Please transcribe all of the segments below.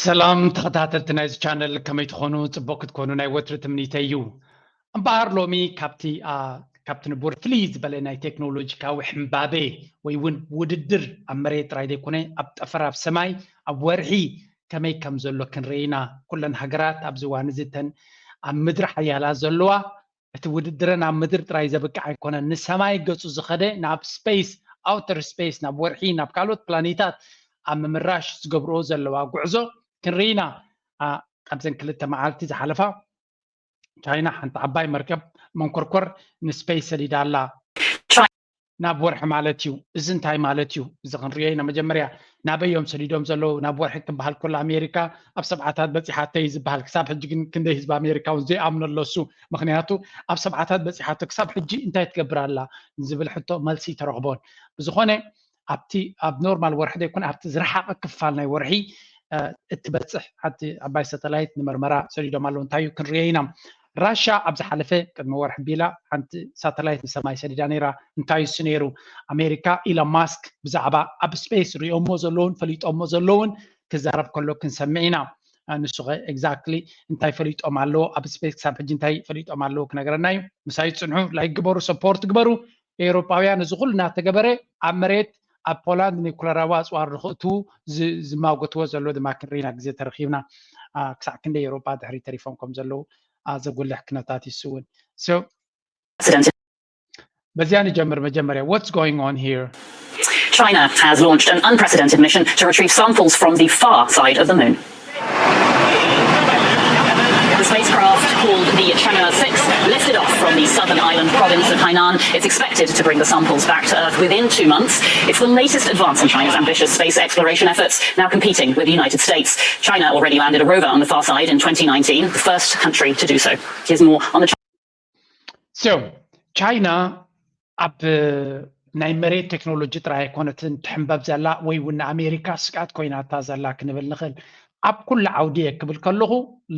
ሰላም ተኸታተልቲ ናይዚ ቻነል፣ ከመይ ትኾኑ? ጽቡቕ ክትኮኑ ናይ ወትሪ ትምኒተይ እዩ። እምበኣር ሎሚ ካብቲ፣ ኣ፣ ካብቲ ንቡር ፍልይ ዝበለ ናይ ቴክኖሎጂካዊ ሕምባበ ወይ እውን ውድድር ኣብ መሬት ጥራይ ዘይኮነ ኣብ ጠፈር፣ ኣብ ሰማይ፣ ኣብ ወርሒ ከመይ ከም ዘሎ ክንርኢ ኢና። ኩለን ሃገራት ኣብዚ እዋን እዚ እተን ኣብ ምድሪ ሓያላት ዘለዋ እቲ ውድድረን ኣብ ምድሪ ጥራይ ዘብቅዕ ኣይኮነን። ንሰማይ ገጹ ዝኸደ ናብ ስፔስ፣ ኣውተር ስፔስ፣ ናብ ወርሒ፣ ናብ ካልኦት ፕላኔታት ኣብ ምምራሽ ዝገብርኦ ዘለዋ ጉዕዞ ክንርኢ ኢና። ኣ፣ ኣብዘን ክልተ መዓልቲ ዝሓለፋ ቻይና ሓንቲ ዓባይ መርከብ መንኮርኮር ንስፔስ ሰዲዳ ኣላ። ናብ ወርሒ ማለት እዩ። እዚ እንታይ ማለት እዩ? እዚ ክንሪኦ ኢና። መጀመርያ ናበይ እዮም ሰዲዶም ዘለዉ? ናብ ወርሒ ክበሃል ከሎ ኣሜሪካ ኣብ ሰብዓታት በፂሓቶ እዩ ዝበሃል። ክሳብ ሕጂ ግን ክንደይ ህዝቢ ኣሜሪካ እውን ዘይኣምነሎ እሱ። ምኽንያቱ ኣብ ሰብዓታት በፂሓቶ ክሳብ ሕጂ እንታይ ትገብር ኣላ ዝብል ሕቶ መልሲ ተረኽቦን። ብዝኾነ ኣብቲ ኣብ ኖርማል ወርሒ ዘይኮነ ኣብቲ ዝረሓቐ ክፋል ናይ ወርሒ፣ እ፣ እትበፅሕ ሓንቲ ዓባይ ሳተላይት ንመርመራ ሰዲዶም ኣለዉ። እንታይ እዩ ክንሪኦ ኢና። ራሻ ኣብ ዝሓለፈ ቅድሚ ወርሒ ቢላ ሓንቲ ሳተላይት ንሰማይ ሰዲዳ ነይራ። እንታይ እሱ ነይሩ? ኣሜሪካ ኢሎን ማስክ ብዛዕባ ኣብ ስፔስ ሪኦሞ ዘለውን ፈሊጦሞ ዘለውን ክዛረብ ከሎ ክንሰምዕ ኢና። እ፣ ንሱ ኸ ኤግዛክትሊ እንታይ ፈሊጦም ኣለዎ? ኣብ ስፔስ ክሳብ ሕጂ እንታይ ፈሊጦም ኣለዎ ክነግረና እዩ። ምሳይ ጽንሑ፣ ላይክ ግበሩ፣ ሰፖርት ግበሩ። ኤውሮጳውያን እዚ ኩሉ እናተገበረ ኣብ መሬት ኣብ ፖላንድ ኒኩለራዊ ኣጽዋር ንኽእትዉ ዝ-፣ ዝማጎትዎ ዘሎ ድማ ክንርኢ ኢና ግዜ ተረኺብና። ኣ፣ ክሳዕ ክንደይ ኤውሮጳ ድሕሪ ተሪፎም ከም ዘለዉ፣ ኣ፣ ዘጉልሕ ኩነታት ይስውን። So፣ President በዚያ ንጀምር። መጀመርያ what's going on here? China has launched an unprecedented mission to retrieve samples from the far side of the moon. The spacecraft, called the Chang'e six, lifted off from the southern island province of Hainan. It's expected to bring the samples back to Earth within two months. It's the latest advance in China's ambitious space exploration efforts, now competing with the United States. China already landed a rover on the far side in twenty nineteen, the first country to do so. Here's more on the So ቻይና ኣብ ናይ መሬት ቴክኖሎጂ ጥራይ ኣይኮነትን ትሕንበብ ዘላ ወይ እውን ንኣሜሪካ ስግኣት ኮይናታ ዘላ ክንብል ንኽእል። ኣብ ኩሉ ዓውዲ እየ ክብል ከለኹ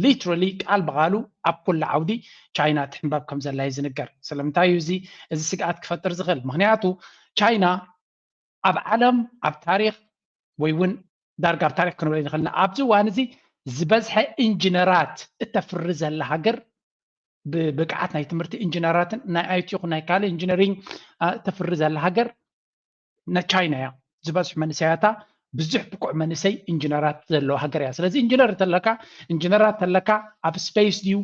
ሊትራሊ ቃል ብቓሉ ኣብ ኩሉ ዓውዲ ቻይና ትሕንበብ ከም ዘላ እዩ ዝንገር። ስለምንታይ እዩ እዚ፣ እዚ ስግኣት ክፈጥር ዝኽእል? ምኽንያቱ ቻይና ኣብ ዓለም ኣብ ታሪኽ ወይ እውን ዳርጋ ኣብ ታሪኽ ክንብሎ ንኽእል ኢና። ኣብዚ እዋን እዚ ዝበዝሐ ኢንጂነራት እተፍሪ ዘላ ሃገር፣ ብብቅዓት ናይ ትምህርቲ ኢንጂነራትን ናይ ኣይቲ ይኹን ናይ ካልእ ኢንጂነሪንግ፣ ኣ፣ እተፍሪ ዘላ ሃገር ና ቻይና እያ። ዝበዝሑ መንእሰያታ ብዙሕ ብቁዕ መንእሰይ ኢንጂነራት ዘለዎ ሃገር እያ። ስለዚ ኢንጂነር እንተለካ፣ ኢንጂነራት እንተለካ ኣብ ስፔስ ድዩ፣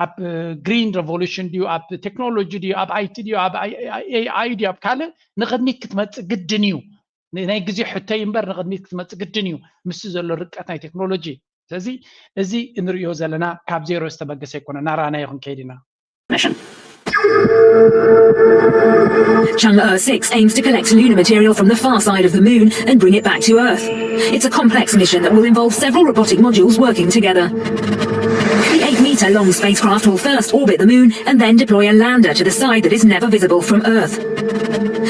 ኣብ ግሪን ሬቮሉሽን ድዩ፣ ኣብ ቴክኖሎጂ ድዩ፣ ኣብ ኣይቲ ድዩ፣ ኣብ ኤኣይ ድዩ፣ ኣብ ካልእ ንቕድሚት ክትመጽእ ግድን እዩ። ን-፣ ናይ ግዜ ሕቶይ እምበር ንቕድሚት ክትመጽእ ግድን እዩ። ምስቲ ዘሎ ርቀት ናይ ቴክኖሎጂ። ስለዚ እዚ እንርእዮ ዘለና ካብ ዜሮ ዝተበገሰ ኣይኮነ፣ ናራናዮ ክንከይድ ኢና። mission. Chang'e six aims to collect lunar material from the far side of the moon and bring it back to Earth. It's a complex mission that will involve several robotic modules working together. The eight meter long spacecraft will first orbit the moon and then deploy a lander to the side that is never visible from Earth.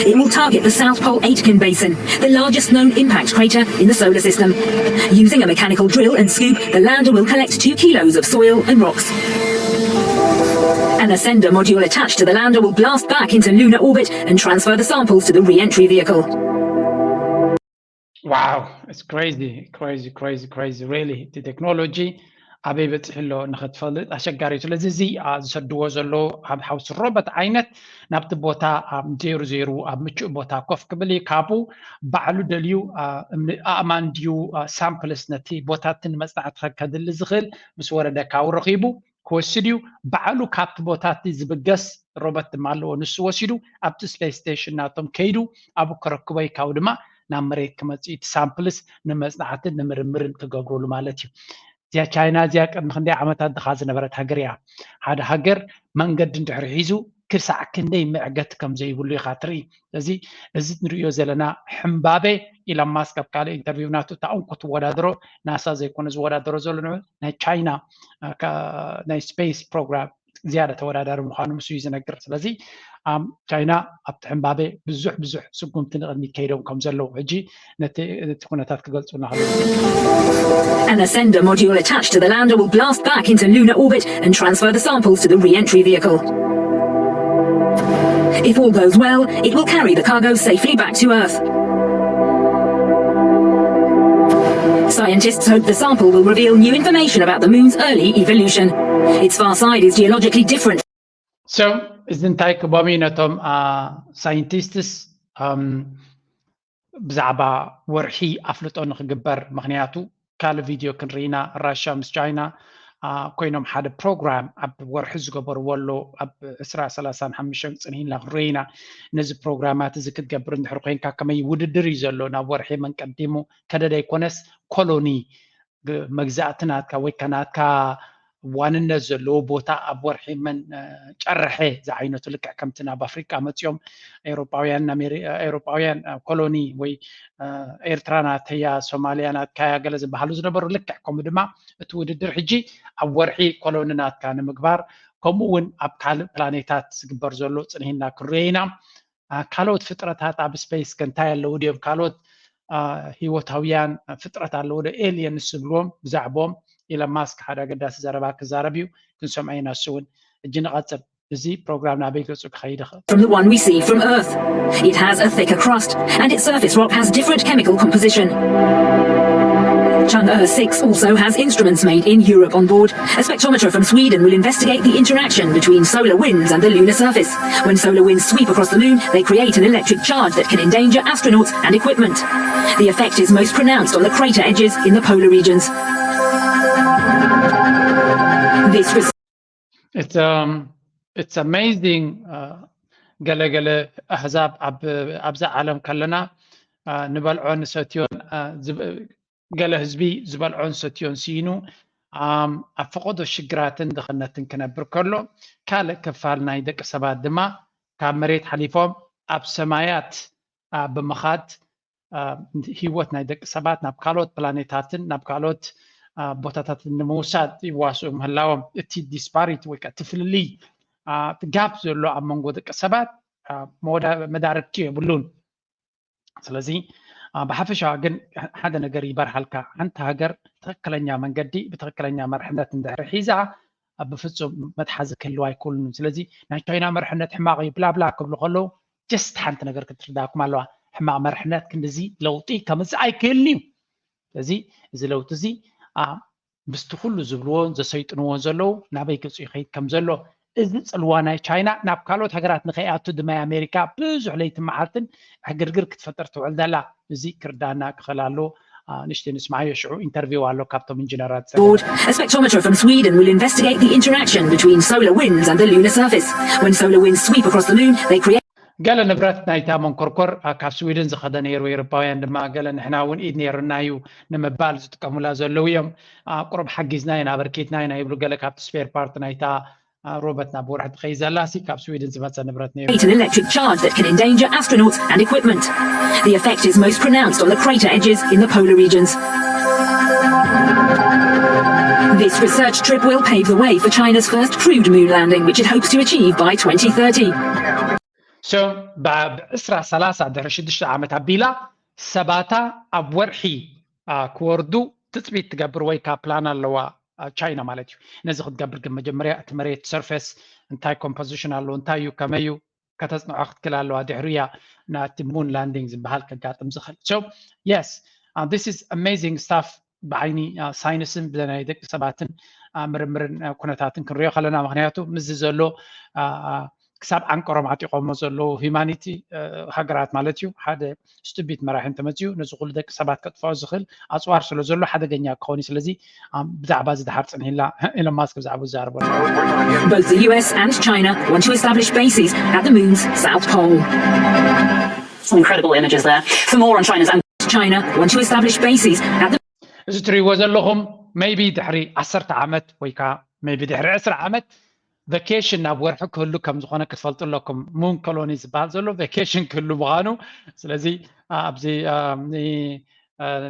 It will target the South Pole Aitken Basin, the largest known impact crater in the solar system. Using a mechanical drill and scoop, the lander will collect two kilos of soil and rocks. An ascender module attached to the lander will blast back into lunar orbit and transfer the samples to the re-entry vehicle. Wow, it's crazy, crazy, crazy, crazy, really. እቲ ቴክኖሎጂ ኣበይ በፂሑ ኣሎ ንኽትፈልጥ ኣሸጋሪ እዩ። ስለዚ እዚ፣ ኣ፣ ዝሰድዎ ዘሎ ኣብ ሃውስ ሮበት ዓይነት ናብቲ ቦታ ኣብ ዜሩ ዜሩ ኣብ ምቹእ ቦታ ኮፍ ክብል እዩ። ካብኡ ባዕሉ ደልዩ፣ ኣ፣ እምኒ ኣእማን ድዩ፣ ኣ፣ ሳምፕልስ ነቲ ቦታ እቲ ንመጽናዕቲ ከድሊ ዝኽእል ምስ ወረደ ካብኡ ረኺቡ ክወስድ እዩ። ባዕሉ ካብቲ ቦታ እቲ ዝብገስ ሮበት ድማ ኣለዎ። ንሱ ወሲዱ ኣብቲ ስፔስ ስቴሽን ናቶም ከይዱ ኣብኡ ከረክቦ እዩ። ካብኡ ድማ ናብ መሬት ክመጽእ እዩ። እቲ ሳምፕልስ ንመጽናዕትን ንምርምርን ክገብሩሉ ማለት እዩ። እዚኣ ቻይና እዚኣ ቅድሚ ክንደይ ዓመታት ድኻ ዝነበረት ሃገር እያ። ሓደ ሃገር መንገዲ እንድሕሪ ሒዙ ክሳዕ ክንደይ ምዕገት ከም ዘይብሉ ኢኻ ትርኢ። ስለዚ እዚ ንርእዮ ዘለና ሕምባበ ኢሎን ማስክ ኣብ ካልእ ኢንተርቪው ናቱ እታ እንኮ ትወዳደሮ ናሳ ዘይኮነ ዝወዳደሮ ዘሎ ንዑ ናይ ቻይና፣ አ፣ ካ-፣ ናይ ስፔስ ፕሮግራም ዝያዳ ተወዳዳሪ ምዃኑ ምስ እዩ ዝነግር። ስለዚ፣ ኣም፣ ቻይና ኣብቲ ሕምባበ ብዙሕ ብዙሕ ስጉምቲ ንቕድሚት ከይዶም ከም ዘለዉ ሕጂ ነቲ፣ ነቲ ኩነታት ክገልጹ እናኸለዉ። An ascender module attached to the lander will blast back into lunar orbit and transfer the samples to the re-entry vehicle. If all goes well, it will carry the cargo safely back to Earth. Scientists hope the sample will reveal new information about the moon's early evolution. Its far side is geologically different. So እዚ እንታይ ክቦም እዩ ነቶም ሳይንቲስትስ ብዛዕባ ወርሒ ኣፍልጦ ንክግበር? ምክንያቱ ካልእ ቪድዮ ክንርኢና ራሽያ ምስ ቻይና ኮይኖም ሓደ ፕሮግራም ኣብ ወርሒ ዝገበርዎ ኣሎ። ኣብ ዕስራ ሰላሳን ሓሙሽተን ፅንሂና ክንርኢ ኢና። ነዚ ፕሮግራማት እዚ ክትገብር እንድሕር ኮይንካ ከመይ ውድድር እዩ ዘሎ ናብ ወርሒ መን ቀዲሙ ከደደ ኣይኮነስ ኮሎኒ መግዛእቲ ናትካ ወይ ከ ናትካ ዋንነት ዘለዎ ቦታ ኣብ ወርሒ መን ጨረሐ ዝዓይነቱ ልክዕ ከምቲ ናብ ኣፍሪቃ መፅኦም ኤውሮጳውያን ኮሎኒ ወይ ኤርትራ ናተያ ሶማልያ ናትካያ ገለ ዝበሃሉ ዝነበሩ ልክዕ ከምኡ ድማ እቲ ውድድር ሕጂ ኣብ ወርሒ ኮሎኒ ናትካ ንምግባር ከምኡ እውን ኣብ ካልእ ፕላኔታት ዝግበር ዘሎ ፅንሂና ክንሪኦ ኢና። ካልኦት ፍጥረታት ኣብ ስፔስ ከ እንታይ ኣለዉ ድዮም ካልኦት ህይወታውያን ፍጥረት ኣለዉ ዶ ኤልየንስ ዝብልዎም ብዛዕባኦም ኢለን ማስክ ሓደ ኣገዳሲ ዘረባ ክዛረብ እዩ። ክንሰምዖ ኢና እሱ እውን። እጂ ንቐፅል። እዚ ፕሮግራም ናበይ ገፁ ክኸይድ ይኽእል? From the one we see from Earth. It has a thicker crust, and its surface rock has different chemical composition. Chang'e six also has instruments made in Europe on board. A spectrometer from Sweden will investigate the interaction between solar winds and the lunar surface. When solar winds sweep across the moon, they create an electric charge that can endanger astronauts and equipment. The effect is most pronounced on the crater edges in the polar regions. This It's, um, it's amazing. ገለገለ ኣህዛብ ኣብዛ ዓለም ከለና ንበልዖ ንሰትዮን ገለ ህዝቢ ዝበልዖን ሰትዮን ስኢኑ ኣብ ፈቐዶ ሽግራትን ድኽነትን ክነብር ከሎ፣ ካልእ ክፋል ናይ ደቂ ሰባት ድማ ካብ መሬት ሓሊፎም ኣብ ሰማያት ብምኻድ ህይወት ናይ ደቂ ሰባት ናብ ካልኦት ፕላኔታትን ናብ ካልኦት ቦታታትን ንምውሳድ ይዋስኡ ምህላዎም፣ እቲ ዲስፓሪቲ ወይ ከዓ እቲ ፍልልይ ጋፕ ዘሎ ኣብ መንጎ ደቂ ሰባት መዳርግቲ የብሉን። ስለዚ ብሓፈሻ ግን ሓደ ነገር ይበርሃልካ፣ ሓንቲ ሃገር ትኽክለኛ መንገዲ ብትኽክለኛ መርሕነት እንድሕር ሒዛ ብፍፁም መትሓዚ ክህልዋ ኣይክእሉን። ስለዚ ናይ ቻይና መርሕነት ሕማቕ እዩ ብላብላ ክብሉ ከለዉ ጀስት ሓንቲ ነገር ክትርዳኩም ኣለዋ። ሕማቕ መርሕነት ክንድዚ ለውጢ ከምፅእ ኣይክእልን እዩ። ስለዚ እዚ ለውጢ እዚ ምስቲ ኩሉ ዝብልዎን ዘሰይጥንዎን ዘለዉ ናበይ ገፁ ይኸይድ ከም ዘሎ፣ እዚ ፅልዋ ናይ ቻይና ናብ ካልኦት ሃገራት ንኸይኣቱ ድማ ኣሜሪካ ብዙሕ ለይቲ መዓልትን ዕግርግር ክትፈጥር ትውዕል ዘላ። እዚ ክርዳና ክኽእል ኣለዎ። ንእሽተይ ንስማዓዮ፣ ሽዑ ኢንተርቪው ኣሎ ካብቶም ኢንጂነራት። Board, a spectrometer from Sweden will investigate the interaction between solar winds and the lunar surface. When solar winds sweep across the moon, they create ገለ ንብረት ናይታ መንኮርኮር ካብ ስዊድን ዝኸደ ነይሩ። ኤውሮፓውያን ድማ ገለ ንሕና እውን ኢድ ነይሩና እዩ ንምባል ዝጥቀሙላ ዘለዉ እዮም። ቁሩብ ሓጊዝና ኢና ኣበርኪትና ኢና ይብሉ ገለ ካብቲ ስፔር ፓርት ናይታ ሮበት ናብ ወርሒ ትኸይድ ዘላ ሲ ካብ ስዊድን ዝመፀ ንብረት ነይሩ። Create an electric charge that can endanger astronauts and equipment. The effect is most pronounced on the crater edges in the polar regions. This research trip will pave the way for China's first crewed moon landing, which it hopes to achieve by twenty thirty. So ብዕስራ ሰላሳ ድሕሪ ሽዱሽተ ዓመት ኣቢላ ሰባታ ኣብ ወርሒ ክወርዱ ትፅቢት ትገብር ወይ ከዓ ፕላን ኣለዋ ቻይና ማለት እዩ። ነዚ ክትገብር ግን መጀመርያ እቲ መሬት ሰርፌስ እንታይ ኮምፖዚሽን ኣለዎ፣ እንታይ እዩ፣ ከመይ እዩ ከተፅንዖ ክትክእል ኣለዋ። ድሕሪያ ናቲ ሙን ላንዲንግ ዝበሃል ከጋጥም ዝኽእል። So yes, this is amazing stuff ብዓይኒ ሳይንስን ብናይ ደቂ ሰባትን ምርምርን ኩነታትን ክንሪኦ ከለና፣ ምክንያቱ ምስዚ ዘሎ ክሳብ ዓንቀሮም ዓጢቆሞ ዘለዉ ሂማኒቲ ሃገራት ማለት እዩ። ሓደ ስቱቢት መራሒ እንተመፅኡ ነዚ ኩሉ ደቂ ሰባት ከጥፍኦ ዝኽእል ኣፅዋር ስለ ዘሎ ሓደገኛ ክኸውን እዩ። ስለዚ ብዛዕባ እዚ ድሓር ፅንሒላ ኢሎን ማስክ ብዛዕባ ዝዛረቦ ኣሎ። Both the U S and China want to establish bases at the moon's south pole. Some incredible images there. For more on China's and China want to establish bases at the እዚ ትሪእዎ ዘለኹም ሜይቢ ድሕሪ ዓሰርተ ዓመት ወይ ከዓ ሜይቢ ድሕሪ ዕስራ ዓመት ቨኬሽን ናብ ወርሒ ክህሉ ከም ዝኾነ ክትፈልጡ ኣለኩም። ሙን ኮሎኒ ዝበሃል ዘሎ ቨኬሽን ክህሉ ምዃኑ። ስለዚ ኣብዚ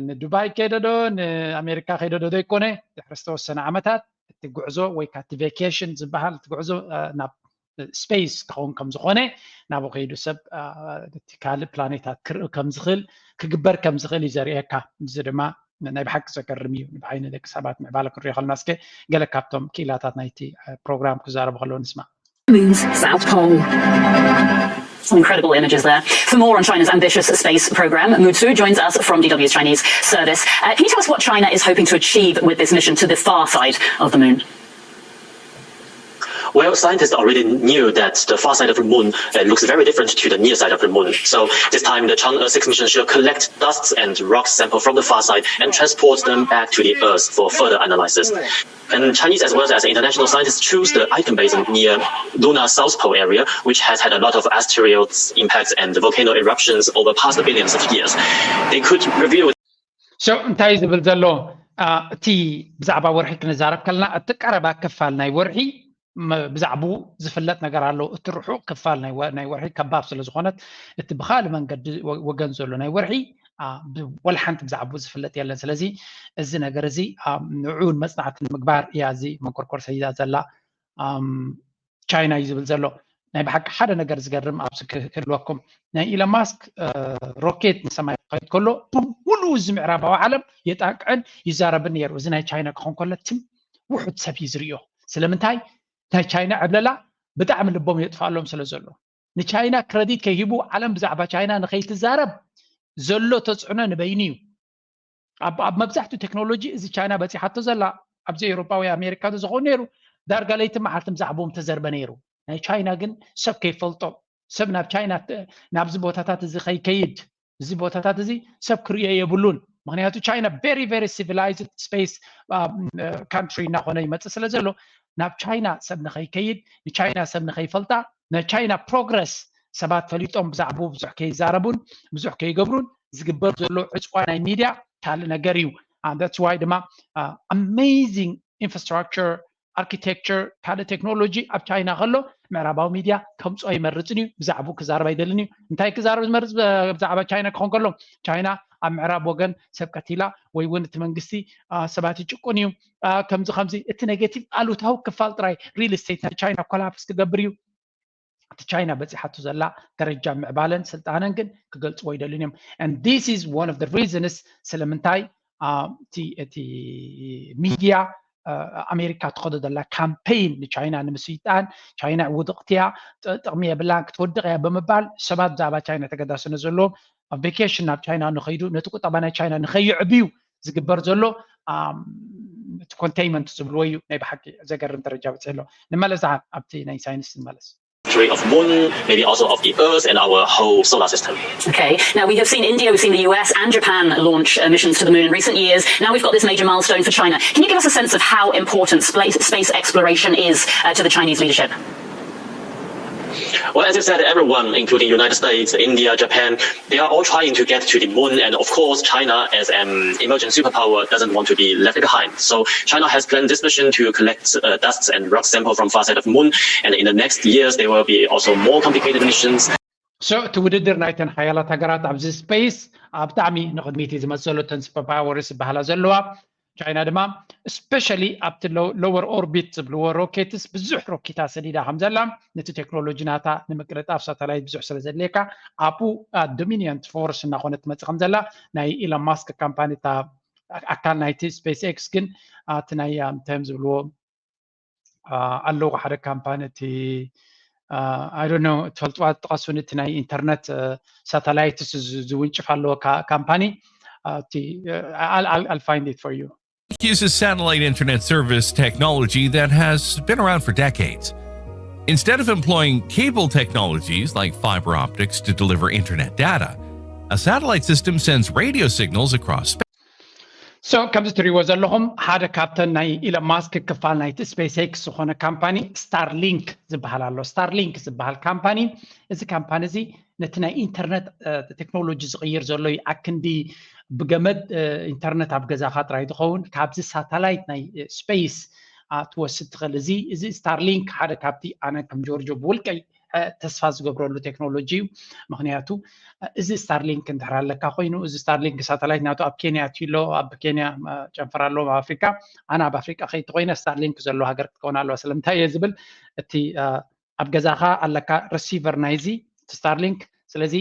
ንዱባይ ከይደዶ ንኣሜሪካ ከይደዶ ዘይኮነ ድሕሪ ዝተወሰነ ዓመታት እቲ ጉዕዞ ወይ ከዓ እቲ ቬኬሽን ዝበሃል እቲ ጉዕዞ ናብ ስፔስ ክኸውን ከም ዝኾነ ናብኡ ከይዱ ሰብ እቲ ካልእ ፕላኔታት ክርኢ ከም ዝኽእል ክግበር ከም ዝኽእል እዩ ዘርእየካ። እዚ ድማ ናይ ብሓቂ ዘገርም እዩ። ንብዓይኒ ደቂ ሰባት ምዕባለ ክንሪኦ ከለና እስከ ገለ ካብቶም ክኢላታት ናይቲ ፕሮግራም ክዛረቡ ከለዉ ንስማዕ። Moon's south pole. Some incredible images there. For more on China's ambitious space program, Mu Tzu joins us from D W's Chinese service. Uh, can you tell us what China is hoping to achieve with this mission to the far side of the moon? Well, scientists already knew that the far side of the moon uh, looks very different to the near side of the moon. So this time, the Chang'e six mission should collect dust and rock sample from the far side and transport them back to the Earth for further analysis. And Chinese as well as international scientists choose the Icon Basin near lunar South Pole area, which has had a lot of asteroids impacts and volcano eruptions over past billions of years. They could reveal So እንታይ ዝብል ዘሎ እቲ ብዛዕባ ወርሒ ክንዛረብ ከለና እቲ ቀረባ ክፋል ናይ ወርሒ ብዛዕቡ ዝፍለጥ ነገር ኣሎ። እቲ ርሑቕ ክፋል ናይ ወርሒ ከባብ ስለ ዝኾነት እቲ ብካልእ መንገዲ ወገን ዘሎ ናይ ወርሒ ወላ ሓንቲ ብዛዕቡ ዝፍለጥ የለን። ስለዚ እዚ ነገር እዚ ንዑን መፅናዕቲ ንምግባር እያ እዚ መንኮርኮር ሰይዳ ዘላ ቻይና እዩ ዝብል ዘሎ። ናይ ብሓቂ ሓደ ነገር ዝገርም ኣብዚ ክህልወኩም፣ ናይ ኢሎን ማስክ ሮኬት ንሰማይ ክኸይድ ከሎ ብምሉኡ እዚ ምዕራባዊ ዓለም የጣቅዕን ይዛረብን ነይሩ። እዚ ናይ ቻይና ክኾን ከሎ ትም ውሑድ ሰብ እዩ ዝርእዮ። ስለምንታይ? ናይ ቻይና ዕብለላ ብጣዕሚ ልቦም የጥፍኣሎም ስለ ዘሎ። ንቻይና ክረዲት ከይሂቡ ዓለም ብዛዕባ ቻይና ንኸይትዛረብ ዘሎ ተፅዕኖ ንበይኑ እዩ። ኣብ ኣብ መብዛሕትኡ ቴክኖሎጂ እዚ ቻይና በፂሓቶ ዘላ ኣብዚ ኤውሮጳ ወይ ኣሜሪካ ተዝኸውን ነይሩ ዳርጋ ለይቲ መዓልቲ ብዛዕባኦም ተዘርበ ነይሩ። ናይ ቻይና ግን ሰብ ከይፈልጦ ሰብ ናብ ቻይና ናብዚ ቦታታት እዚ ከይከይድ እዚ ቦታታት እዚ ሰብ ክርእዮ የብሉን። ምክንያቱ ቻይና very very civilized space country እናኾነ ይመፅእ ስለ ዘሎ ናብ ቻይና ሰብ ንኸይከይድ ንቻይና ሰብ ንኸይፈልጣ ናይ ቻይና progress ሰባት ፈሊጦም ብዛዕባኡ ብዙሕ ከይዛረቡን ብዙሕ ከይገብሩን ዝግበር ዘሎ ዕፅዋ ናይ ሚድያ ካልእ ነገር እዩ። That's why ድማ amazing infrastructure architecture ካልእ ቴክኖሎጂ ኣብ ቻይና ከሎ ምዕራባዊ ሚድያ ከምፅኦ ይመርፅን እዩ። ብዛዕባኡ ክዛረብ ኣይደልን እዩ። እንታይ ክዛረብ ዝመርፅ ብዛዕባ ቻይና ክኾን ከሎ ቻይና ኣብ ምዕራብ ወገን ሰብ ቀቲላ ወይ እውን እቲ መንግስቲ ሰባት ይጭቁን እዩ ከምዚ ከምዚ እቲ negative ኣሉታዊ ክፋል ጥራይ real estate ናይ ቻይና collapse ክገብር እዩ። እቲ ቻይና በፂሓቶ ዘላ ደረጃ ምዕባለን ስልጣነን ግን ክገልፅዎ ይደልን እዮም። And this is one of the reasons ስለምንታይ እቲ ሚድያ ኣሜሪካ ትኸዶ ዘላ ካምፔይን ንቻይና ንምስይጣን ቻይና ውድቕቲ እያ ጥቕሚ የብላን ክትወድቕ እያ ብምባል ሰባት ብዛዕባ ቻይና ተገዳስነት ዘለዎም ኣብ ቬኬሽን ናብ ቻይና ንኸይዱ ነቲ ቁጠባ ናይ ቻይና ንኸይዕብዩ ዝግበር ዘሎ እቲ containment ዝብልዎ እዩ። ናይ ብሓቂ ዘገርም ደረጃ በፂሑ ኣሎ። ንመለስ ኣብቲ ናይ ሳይንስ ንመለስ። Of moon, maybe also of the Earth and our whole solar system. Okay, now we have seen India, we've seen the U S and Japan launch uh, missions to the moon in recent years. Now we've got this major milestone for China. Can you give us a sense of how important space, space exploration is uh, to the Chinese leadership? Well, as you said, everyone, including United States, India, Japan, they are all trying to get to the moon. And of course, China, as an emerging superpower, doesn't want to be left behind. So China has planned this mission to collect uh, dust and rock sample from far side of the moon. And in the next years, there will be also more complicated missions. So እቲ ውድድር ናይተን ሓያላት ሃገራት ኣብዚ space ኣብ ብጣዕሚ ንቕድሚት እዩ ዝመፅእ ዘሎ። እተን superpowers ዝበሃላ ዘለዋ ቻይና ድማ especially ኣብቲ lower orbit ዝብልዎ rockets ብዙሕ ሮኬታት ሰዲዳ ከም ዘላ ነቲ ቴክኖሎጂ ናታ ንምቅልጣፍ ሳተላይት ብዙሕ ስለ ዘድልየካ ኣብኡ dominant force እናኾነት ትመፅእ ከም ዘላ ናይ ኢሎን ማስክ ካምፓኒ ኣካል ናይቲ space X ግን እቲ ናይ እንታይ እዮም ዝብልዎ ኣለዎ ሓደ ካምፓኒ እቲ I don't know ትፈልጥዋ ጥቀሱን እቲ ናይ internet satellite ዝውንጭፍ ኣለዎ ካምፓኒ I'll find it for you. Uses satellite internet service technology that has been around for decades. Instead of employing cable technologies like fiber optics to deliver internet data, a satellite system sends radio signals across space. So ከምዚ ትሪእዎ ዘለኹም ሓደ ካብተን ናይ ኢሎን ማስክ ክፋል ናይቲ space X ዝኾነ ካምፓኒ Starlink ዝበሃል ኣሎ። Starlink ዝበሃል ካምፓኒ እዚ ካምፓኒ እዚ ነቲ ናይ ኢንተርነት ቴክኖሎጂ ዝቕይር ዘሎ እዩ። ኣክንዲ ብገመድ ኢንተርነት ኣብ ገዛኻ ጥራይ ዝኸውን ካብዚ ሳተላይት ናይ space ትወስድ ትኽእል። እዚ እዚ Starlink ሓደ ካብቲ ኣነ ከም ጆርጆ ብውልቀይ ተስፋ ዝገብረሉ ቴክኖሎጂ እዩ። ምክንያቱ እዚ Starlink እንድሕር ኣለካ ኮይኑ እዚ Starlink ሳተላይት ናቱ ኣብ ኬንያ ኣትዩ ኣሎ። ኣብ ኬንያ ጨንፈር ኣለዎም ኣብ ኣፍሪካ። ኣነ ኣብ ኣፍሪካ ከይተኮይነ Starlink ዘሎ ሃገር ክትከውን ኣለዋ። ስለምንታይ እየ ዝብል እቲ ኣብ ገዛኻ ኣለካ receiver ናይዚ Starlink። ስለዚ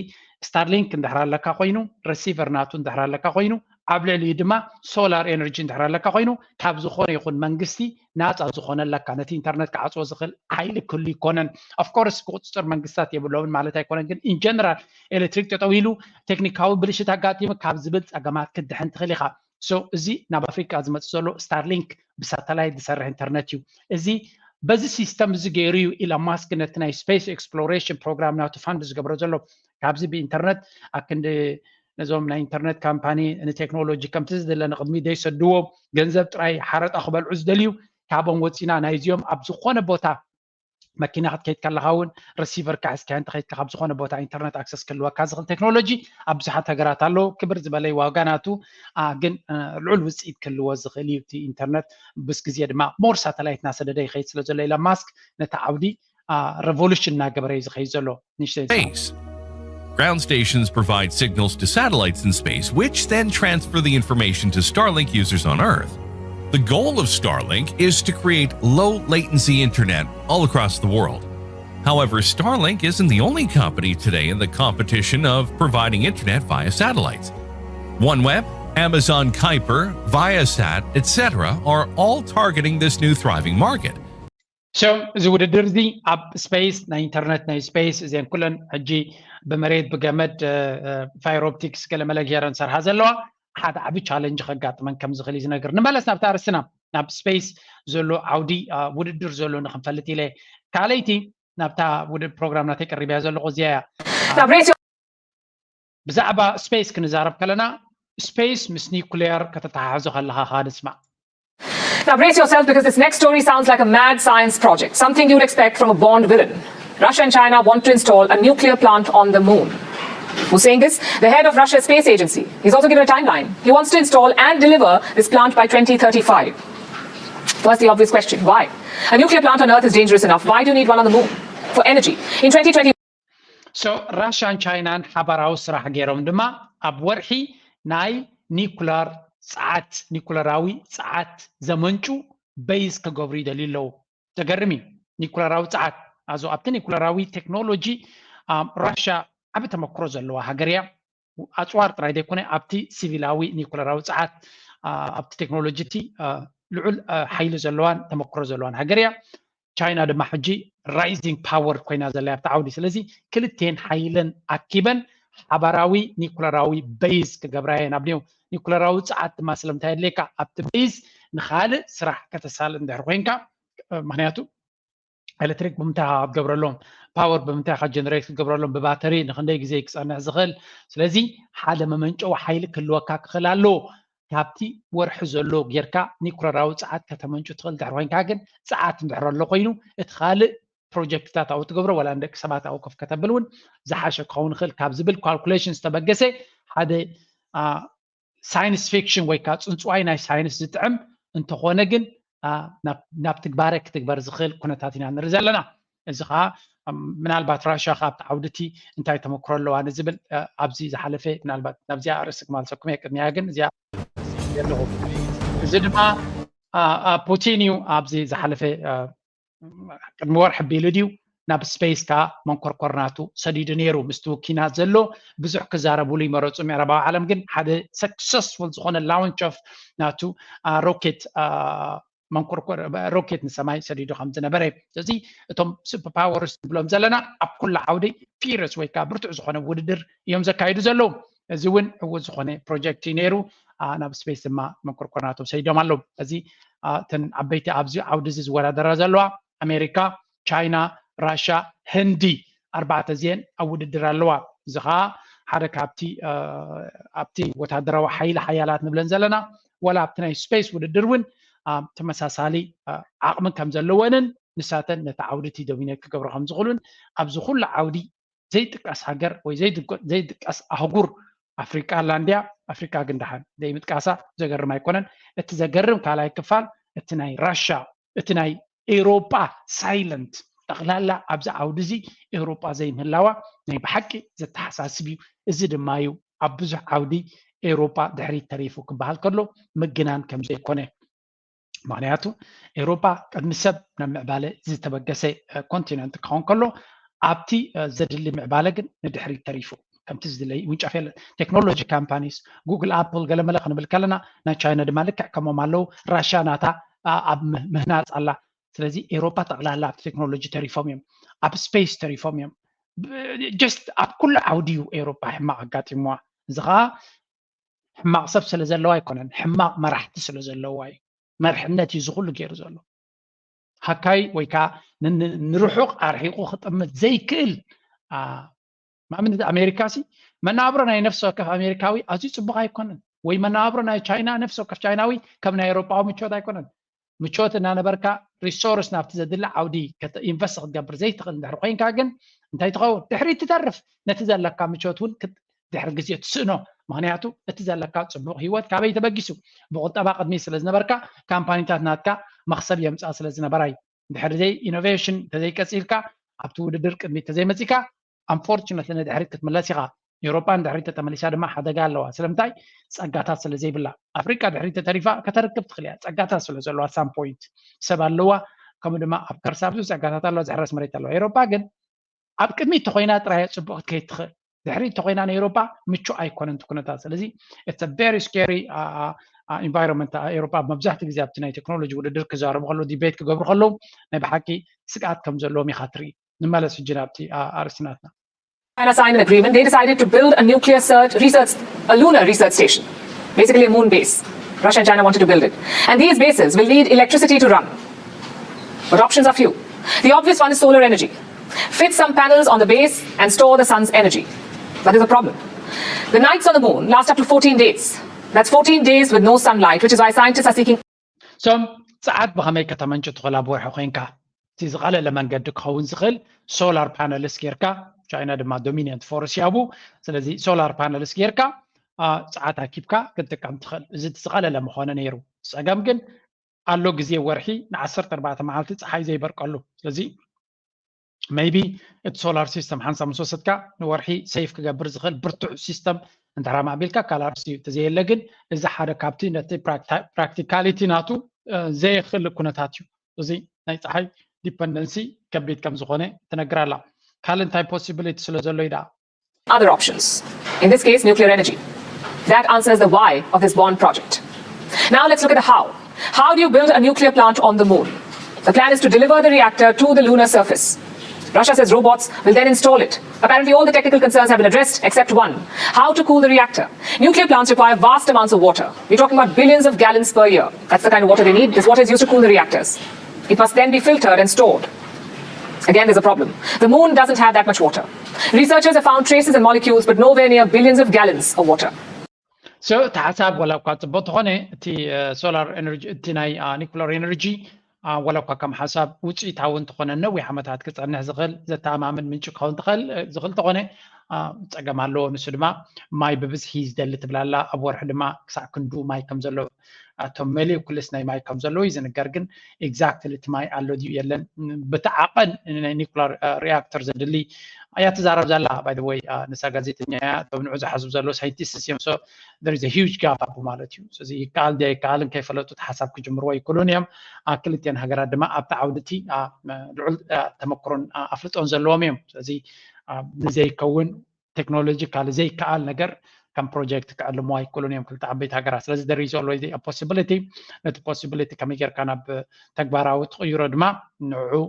Starlink እንድሕር ኣለካ ኮይኑ receiver ናቱ እንድሕር ኣለካ ኮይኑ ኣብ ልዕሊኡ ድማ ሶላር ኤነርጂ እንድሕር ኣለካ ኮይኑ ካብ ዝኾነ ይኹን መንግስቲ ናፃ ዝኾነ ኣለካ። ነቲ ኢንተርነት ክዓፅዎ ዝኽእል ሓይሊ ክህሉ ይኮነን። ኦፍኮርስ ክቁፅፅር መንግስታት የብሎምን ማለት ኣይኮነን፣ ግን ኢንጀነራል ኤሌክትሪክ ጠጠው ኢሉ ቴክኒካዊ ብልሽት ኣጋጢሙ ካብ ዝብል ፀገማት ክትድሕን ትኽእል ኢኻ። ሶ እዚ ናብ ኣፍሪቃ ዝመፅእ ዘሎ ስታርሊንክ ብሳተላይት ዝሰርሕ ኢንተርነት እዩ። እዚ በዚ ሲስተም እዚ ገይሩ እዩ ኢሎን ማስክ ነቲ ናይ ስፔስ ኤክስፕሎሬሽን ፕሮግራም ናቱ ፋንድ ዝገብሮ ዘሎ። ካብዚ ብኢንተርነት ኣክንዲ ነዞም ናይ ኢንተርነት ካምፓኒ ንቴክኖሎጂ ከምቲ ዝድለ ንቕድሚ ዘይሰድዎ ገንዘብ ጥራይ ሓረጣ ክበልዑ ዝደልዩ ካብኦም ወፂና ናይዚኦም ኣብ ዝኾነ ቦታ መኪና ክትከይድ ከለኻ እውን ሪሲቨር ካሕዝካ እንተኸይድካ ካብ ዝኾነ ቦታ ኢንተርነት ኣክሰስ ክህልወካ ዝኽእል ቴክኖሎጂ ኣብ ብዙሓት ሃገራት ኣሎ። ክብር ዝበለ ዋጋ ናቱ ግን ልዑል ውፅኢት ክህልዎ ዝኽእል እዩ እቲ ኢንተርነት። ብስ ግዜ ድማ ሞር ሳተላይት እናሰደደ ይኸይድ ስለ ዘሎ ኢሎን ማስክ ነቲ ዓውዲ ሬቮሉሽን እናገበረ እዩ ዝኸይድ ዘሎ። ንሽተይ Space. Ground stations provide signals to satellites in space, which then transfer the information to Starlink users on Earth. The goal of Starlink is to create low latency internet all across the world. However, Starlink isn't the only company today in the competition of providing internet via satellites. OneWeb, Amazon Kuiper, Viasat, et cetera, are all targeting this new thriving market. ሶ እዚ ውድድር እዚ ኣብ ስፔስ ናይ ኢንተርነት ናይ ስፔስ እዚአን ኩለን ሕጂ ብመሬት ብገመድ ፋይር ኦፕቲክስ ገለመለ ገይረን ሰርሃ ዘለዋ ሓደ ዓቢ ቻለንጅ ከጋጥመን ከም ዝኽእል እዩ ዝነግር። ንመለስ ናብታ ኣርስትና ናብ ስፔስ ዘሎ ዓውዲ ውድድር ዘሎ ንክንፈልጥ ኢለ ካልኣይቲ ናብታ ውድድር ፕሮግራም ናተይ ቀሪብያ ዘለኹ እዚያ እያ። ብዛዕባ ስፔስ ክንዛረብ ከለና ስፔስ ምስ ኒኩሌር ከተተሓሕዞ ከለኻ ከኣ ንስማዕ። Now brace yourself because this next story sounds like a mad science project, something you'd expect from a Bond villain. Russia and China want to install a nuclear plant on the moon. Who's saying this? The head of Russia's space agency. He's also given a timeline. He wants to install and deliver this plant by twenty thirty-five. First, the obvious question, why? A nuclear plant on Earth is dangerous enough. Why do you need one on the moon? For energy. In twenty twenty, ሶ ራሽያን ቻይናን ሓባራዊ ስራሕ ገይሮም ድማ ኣብ ወርሒ ናይ ኒኩለር ፀዓት ኒኩለራዊ ፀዓት ዘመንጩ በይዝ ክገብሩ ይደልዩ ኣለዉ። ዘገርም እዩ። ኒኩለራዊ ፀዓት ኣዞ ኣብቲ ኒኩለራዊ ቴክኖሎጂ ራሽያ ዓቢ ተመክሮ ዘለዋ ሃገር እያ። ኣፅዋር ጥራይ ዘይኮነ ኣብቲ ሲቪላዊ ኒኩለራዊ ፀዓት ኣብቲ ቴክኖሎጂ እቲ ልዑል ሓይሊ ዘለዋን ተመክሮ ዘለዋን ሃገር እያ። ቻይና ድማ ሕጂ ራይዚንግ ፓወር ኮይና ዘላ ኣብቲ ዓውዲ። ስለዚ ክልቴን ሓይለን ኣኪበን ሓባራዊ ኒኩለራዊ በይዝ ክገብራ እየን። ኣብ ኒኩለራዊ ፀዓት ድማ ስለምንታይ የድልየካ ኣብቲ በይዝ ንካልእ ስራሕ ከተሳልጥ እንድሕር ኮይንካ ምክንያቱ ኤሌክትሪክ ብምንታይ ኢኻ ክትገብረሎም ፓወር ብምንታይ ኢኻ ጀነሬት ክትገብረሎም ብባተሪ ንክንደይ ግዜ ክፀንሕ ዝኽእል። ስለዚ ሓደ መመንጨዊ ሓይሊ ክህልወካ ክኽእል ኣለዎ። ካብቲ ወርሒ ዘሎ ጌርካ ኒኩለራዊ ፀዓት ከተመንጩ ትኽእል ድሕር ኮይንካ ግን ፀዓት እንድሕር ኣሎ ኮይኑ እቲ ካልእ ፕሮጀክትታት ኣብኡ ትገብሮ ዋላ ንደቂ ሰባት ኣብኡ ከፍ ከተብል እውን ዝሓሸ ክኸውን ይኽእል ካብ ዝብል ካልኩሌሽን ዝተበገሰ ሓደ ሳይንስ ፊክሽን ወይ ከዓ ፅንፅዋይ ናይ ሳይንስ ዝጥዕም እንተኾነ ግን ናብ ትግባረ ክትግበር ዝኽእል ኩነታት ኢና ንርኢ ዘለና። እዚ ከዓ ምናልባት ራሽያ ካብቲ ዓውድቲ እንታይ ተመክሮ ኣለዋ ንዝብል ኣብዚ ዝሓለፈ ምናልባት ናብዚኣ ኣርእስቲ ክማልሰኩም እየ ቅድሚያ ግን እዚኣ ኣለኹ። እዚ ድማ ፑቲን እዩ ኣብዚ ዝሓለፈ ቅድሚ ወርሒ ኣቢሉ ድዩ ናብ ስፔስ ከዓ መንኮርኮር ናቱ ሰዲዱ ነይሩ። ምስቲ ኪናት ዘሎ ብዙሕ ክዛረብሉ ይመረፁ። ምዕራባዊ ዓለም ግን ሓደ ሰክሰስፉል ዝኾነ ላውንች ኦፍ ናቱ ሮኬት መንኮርኮር ሮኬት ንሰማይ ሰዲዱ ከም ዝነበረ እዩ። ስለዚ እቶም ሱፐር ፓወርስ ንብሎም ዘለና ኣብ ኩሉ ዓውዲ ፊረስ ወይ ከዓ ብርቱዕ ዝኾነ ውድድር እዮም ዘካይዱ ዘለዉ። እዚ እውን ዕዉት ዝኾነ ፕሮጀክት እዩ ነይሩ። ናብ ስፔስ ድማ መንኮርኮር ናቶም ሰዲዶም ኣለዉ። እዚ እተን ዓበይቲ ኣብዚ ዓውዲ እዚ ዝወዳደራ ዘለዋ ኣሜሪካ፣ ቻይና፣ ራሻ፣ ህንዲ ኣርባዕተ እዚአን ኣብ ውድድር ኣለዋ። እዚ ከዓ ሓደ ካብቲ ኣብቲ ወታደራዊ ሓይሊ ሓያላት ንብለን ዘለና ዋላ ኣብቲ ናይ ስፔስ ውድድር እውን ተመሳሳሊ ዓቕሚ ከም ዘለወንን ንሳተን ነቲ ዓውዲ እቲ ዶሚኔት ክገብሩ ከም ዝኽእሉን ኣብዚ ኩሉ ዓውዲ ዘይጥቀስ ሃገር ወይ ዘይጥቀስ ኣህጉር ኣፍሪቃ ኣላ እንድያ። ኣፍሪቃ ግን ደሓን ዘይምጥቃሳ ዘገርም ኣይኮነን። እቲ ዘገርም ካልኣይ ክፋል እቲ ናይ ራሻ እቲ ናይ ኤውሮጳ ሳይለንት ጠቕላላ ኣብዚ ዓውዲ እዚ ኤውሮጳ ዘይምህላዋ ናይ ብሓቂ ዘተሓሳስብ እዩ። እዚ ድማ እዩ ኣብ ብዙሕ ዓውዲ ኤውሮጳ ድሕሪት ተሪፉ ክበሃል ከሎ ምግናን ከም ዘይኮነ። ምክንያቱ ኤውሮጳ ቅድሚ ሰብ ናብ ምዕባለ ዝተበገሰ ኮንቲነንት ክኸውን ከሎ ኣብቲ ዘድሊ ምዕባለ ግን ንድሕሪት ተሪፉ። ከምቲ ዝድለይ ውንጫፍ የለን። ቴክኖሎጂ ካምፓኒስ ጉግል፣ ኣፕል፣ ገለመለ ክንብል ከለና ናይ ቻይና ድማ ልክዕ ከምኦም ኣለዉ። ራሽያ ናታ ኣብ ምህናፅ ኣላ። ስለዚ ኤውሮፓ ጠቕላላ ኣብ ቴክኖሎጂ ተሪፎም እዮም፣ ኣብ ስፔስ ተሪፎም እዮም። ጀስት ኣብ ኩሉ ዓውዲ እዩ ኤውሮፓ ሕማቕ ኣጋጢምዋ። እዚ ከዓ ሕማቕ ሰብ ስለ ዘለዋ ኣይኮነን፣ ሕማቕ መራሕቲ ስለ ዘለዋ እዩ። መርሕነት እዩ ዝኩሉ ገይሩ ዘሎ። ሃካይ ወይ ከዓ ንርሑቕ ኣርሒቑ ክጥምት ዘይክእል ማምን ኣሜሪካ ሲ መናብሮ ናይ ነፍሲ ወከፍ ኣሜሪካዊ ኣዝዩ ፅቡቕ ኣይኮነን፣ ወይ መናብሮ ናይ ቻይና ነፍሲ ወከፍ ቻይናዊ ከም ናይ ኤውሮጳዊ ምቾት ኣይኮነን። ምቾት እናነበርካ ሪሶርስ ናብቲ ዘድሊ ዓውዲ ኢንቨስት ክትገብር ዘይትኽእል እንድሕር ኮይንካ ግን እንታይ ትኸውን? ድሕሪ ትተርፍ። ነቲ ዘለካ ምቾት እውን ድሕሪ ግዜ ትስእኖ። ምክንያቱ እቲ ዘለካ ፅቡቕ ህይወት ካበይ ተበጊሱ? ብቁጠባ ቅድሚ ስለ ዝነበርካ ካምፓኒታት ናትካ መክሰብ የምፃ ስለ ዝነበራ እዩ። ድሕሪ ዘይ ኢኖቬሽን ተዘይቀፂልካ ኣብቲ ውድድር ቅድሚ ተዘይመፂካ ኣንፎርቹነት ንድሕሪት ክትምለስ ኢኻ። ኤውሮጳ ንድሕሪት ተተመሊሳ ድማ ሓደጋ ኣለዋ። ስለምንታይ? ፀጋታት ስለ ዘይብላ። ኣፍሪቃ ድሕሪት ተተሪፋ ከተርክብ ትኽእል እያ፣ ፀጋታት ስለ ዘለዋ ሳም ፖይንት ሰብ ኣለዋ። ከምኡ ድማ ኣብ ከርሳ ብዙ ፀጋታት ኣለዋ፣ ዝሕረስ መሬት ኣለዋ። ኤውሮጳ ግን ኣብ ቅድሚት ተኮይና ጥራይ ፅቡቅ ክትከይድ ትኽእል። ድሕሪት ተኮይና ንኤውሮጳ ምቹ ኣይኮነን እቲ ኩነታት። ስለዚ it's a very scary environment። ኤውሮጳ መብዛሕትኡ ግዜ ኣብቲ ናይ ቴክኖሎጂ ውድድር ክዛረቡ ከለዉ ዲቤት ክገብሩ ከለዉ ናይ ብሓቂ ስግኣት ከም ዘለዎም ኢኻ ትርኢ። ንመለስ ሕጂ ናብቲ ኣርእስቲ ናትና። China signed an agreement, they decided to build a nuclear search, research, a lunar research station, basically a moon base. Russia and China wanted to build it. And these bases will need electricity to run. But options are few. The obvious one is solar energy. Fit some panels on the base and store the sun's energy. But there's a problem. The nights on the moon last up to fourteen days. That's fourteen days with no sunlight, which is why scientists are seeking so ጸዓት ብኸመይ ከተመንጭ ትኽእል? ኣብ ወርሒ ኮይንካ እቲ ዝቐለለ መንገዲ ክኸውን ዝኽእል ሶላር ፓነልስ ጌርካ፣ ቻይና ድማ ዶሚነንት ፎርስ ያቡ። ስለዚ ሶላር ፓነልስ ጌርካ ጸዓት ኣኪብካ ክትጥቀም ትኽእል። እዚ ዝቐለለ ምኾነ ነይሩ። ጸገም ግን ኣሎ ግዜ ወርሒ ንዓሰርተ ኣርባዕተ መዓልቲ ጸሓይ ዘይበርቀሉ። ስለዚ maybe እቲ ሶላር ሲስተም ሓንሳብ ምስ ወሰድካ ንወርሒ ሴፍ ክገብር ዝኽእል ብርቱዕ ሲስተም እንተ ኣማዕቢልካ ካላርስ እዩ። እንተዘየለ ግን እዚ ሓደ ካብቲ ነቲ ፕራክቲካሊቲ ናቱ ዘየኽእል ኩነታት እዩ። እዚ ናይ ፀሓይ ዲፐንደንሲ ከቢድ ከም ዝኾነ ትነግር ኣላ። ካልእ እንታይ ፖሲቢሊቲ ስለ ዘሎ እዩ ደኣ? Other options. In this case, nuclear energy. That answers the why of this bond project. Now let's look at the how. How do you build a nuclear plant on the moon? The plan is to deliver the reactor to the lunar surface. Russia says robots will then install it. Apparently, all the technical concerns have been addressed except one: how to cool the reactor. Nuclear plants require vast amounts of water. We're talking about billions of gallons per year. That's the kind of water they need. This water is used to cool the reactors. It must then be filtered and stored. Again, there's a problem. The moon doesn't have that much water. Researchers have found traces and molecules, but nowhere near billions of gallons of water. So እቲ ሓሳብ ዋላ እኳ ፅቡቅ ተኾነ፣ እቲ ሶላር ኤነርጂ፣ እቲ ናይ ኒኩለር ኤነርጂ ዋላ እኳ ከም ሓሳብ ውፅኢታዊ እንተኾነ ነዊሕ ዓመታት ክፀንሕ ዝኽእል ዘተኣማምን ምንጪ ክኸውን ትኽእል ዝኽእል ተኾነ፣ ፀገም ኣለዎ። ንሱ ድማ ማይ ብብዝሒ ዝደሊ ትብላላ። ኣብ ወርሒ ድማ ክሳዕ ክንዱ ማይ ከም ዘሎ ኣቶም መሊኡ ኩልስ ናይ ማይ ከም ዘለዎ እዩ ዝንገር። ግን ኤግዛክትሊ እቲ ማይ ኣሎ ድዩ የለን፣ ብቲ ዓቐን ናይ ኒኩለር ሪያክተር ዘድሊ እያ ትዛረብ ዘላ። ባይ ወይ ንሳ ጋዜጠኛ እያ። እቶም ንዑ ዝሓስቡ ዘለዉ ሳይንቲስት እዮም። So there is a huge gap ኣቡ ማለት እዩ። ስለዚ ይከኣል ድያ ይከኣልን ከይፈለጡ እቲ ሓሳብ ክጅምርዎ ይክእሉን እዮም። ክልቲአን ሃገራት ድማ ኣብቲ ዓውዲ እቲ ልዑል ተመክሮን ኣፍልጦን ዘለዎም እዮም። ስለዚ ንዘይከውን ቴክኖሎጂካሊ ዘይከኣል ነገር ከም ፕሮጀክት ክዕልምዎ ኣይክእሉን እዮም ክልተ ዓበይቲ ሃገራት። ስለዚ there is always a possibility። ነቲ possibility ከመይ ጌርካ ናብ ተግባራዊ ትቕይሮ ድማ ንዑ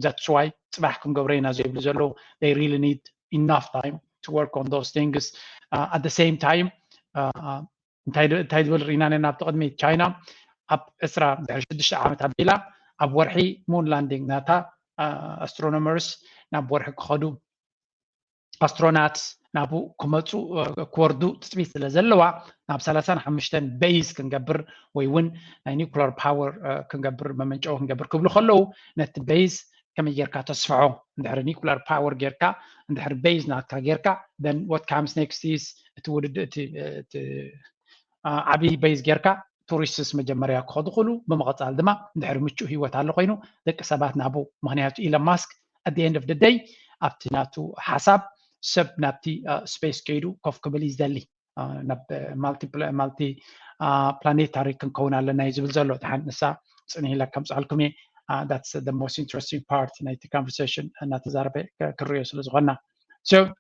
that's why ፅባሕ ክንገብሮ ኢና ዘይብሉ ዘለዉ። They really need enough time to work on those things. At the same time እንታይ ዝብል ርኢና ነና ኣብቲ ቅድሚ ቻይና ኣብ ዕስራ ድሕሪ ሽዱሽተ ዓመት ኣቢላ ኣብ ወርሒ ሙን ላንዲንግ ናታ ኣስትሮኖመርስ ናብ ወርሒ ክኸዱ ኣስትሮናትስ ናብኡ ክመፁ ክወርዱ ትፅቢት ስለ ዘለዋ ናብ ሰላሳን ሓሙሽተን ቤዝ ክንገብር ወይ እውን ናይ ኒኩለር ፓወር ክንገብር መመንጨዊ ክንገብር ክብሉ ከለዉ ነቲ ቤዝ ከመይ ጌርካ ተስፍሖ? እንድሕሪ ኒኩለር ፓወር ጌርካ እንድሕሪ ቤዝ ናትካ ጌርካ then what comes next is እቲ ውድድ እቲ ዓብዪ ቤዝ ጌርካ ቱሪስትስ መጀመርያ ክኸዱ ክእሉ ብምቕፃል ድማ እንድሕሪ ምቹእ ህይወት ኣሎ ኮይኑ ደቂ ሰባት ናብኡ ምክንያቱ ኢለን ማስክ at the end of the day ኣብቲ ናቱ ሓሳብ ሰብ ናብቲ ስፔስ ከይዱ ኮፍ ክብል እዩ ዝደሊ ናብ ማልቲ ፕላኔታሪ ክንከውን ኣለና እዩ ዝብል ዘሎ ድሓን ንሳ ፅንሂላ ከምፅኣልኩም እየ that's the most interesting part ናይቲ conversation እናተዛረበ ክርእዮ ስለ ዝኾንና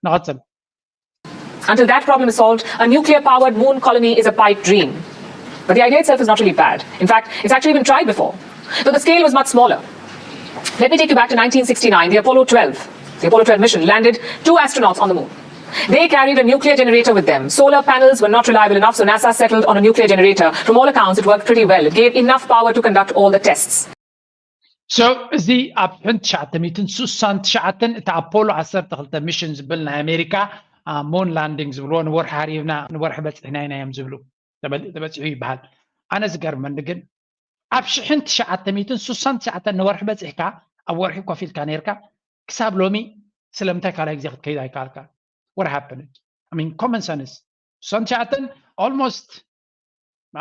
ንቐፅል Until that problem is solved, a nuclear powered moon colony is a pipe dream. But the idea itself is not really bad. In fact, it's actually been tried before, though the scale was much smaller. Let me take you back to nineteen sixty-nine. The Apollo twelve, the Apollo twelve mission landed two astronauts on the moon. They carried a nuclear generator with them. Solar panels were not reliable enough, so NASA settled on a nuclear generator. From all accounts, it worked pretty well. It gave enough power to conduct all the tests. So እዚ ኣብ ሕን ትሽዓተ ሚእትን ስሳን ትሽዓተን እቲ ኣፖሎ ዓሰርተ ክልተ ሚሽን ዝብል ናይ ኣሜሪካ ሞን ላንዲንግ ዝብልዎ ንወርሒ ሃሪብና ንወርሒ በፂሕና ኢና እዮም ዝብሉ። ተበ- ተበፂሑ ይበሃል። ኣነ ዝገርመኒ ግን ኣብ ሽሕን ትሽዓተ ሚእትን ስሳን ትሽዓተን ንወርሒ በፂሕካ ኣብ ወርሒ ኮፍ ኢልካ ነርካ ክሳብ ሎሚ ስለምንታይ ካልኣይ ግዜ ክትከይድ ኣይከኣልካ? What happened? I mean common sense ስሳን ትሽዓተን almost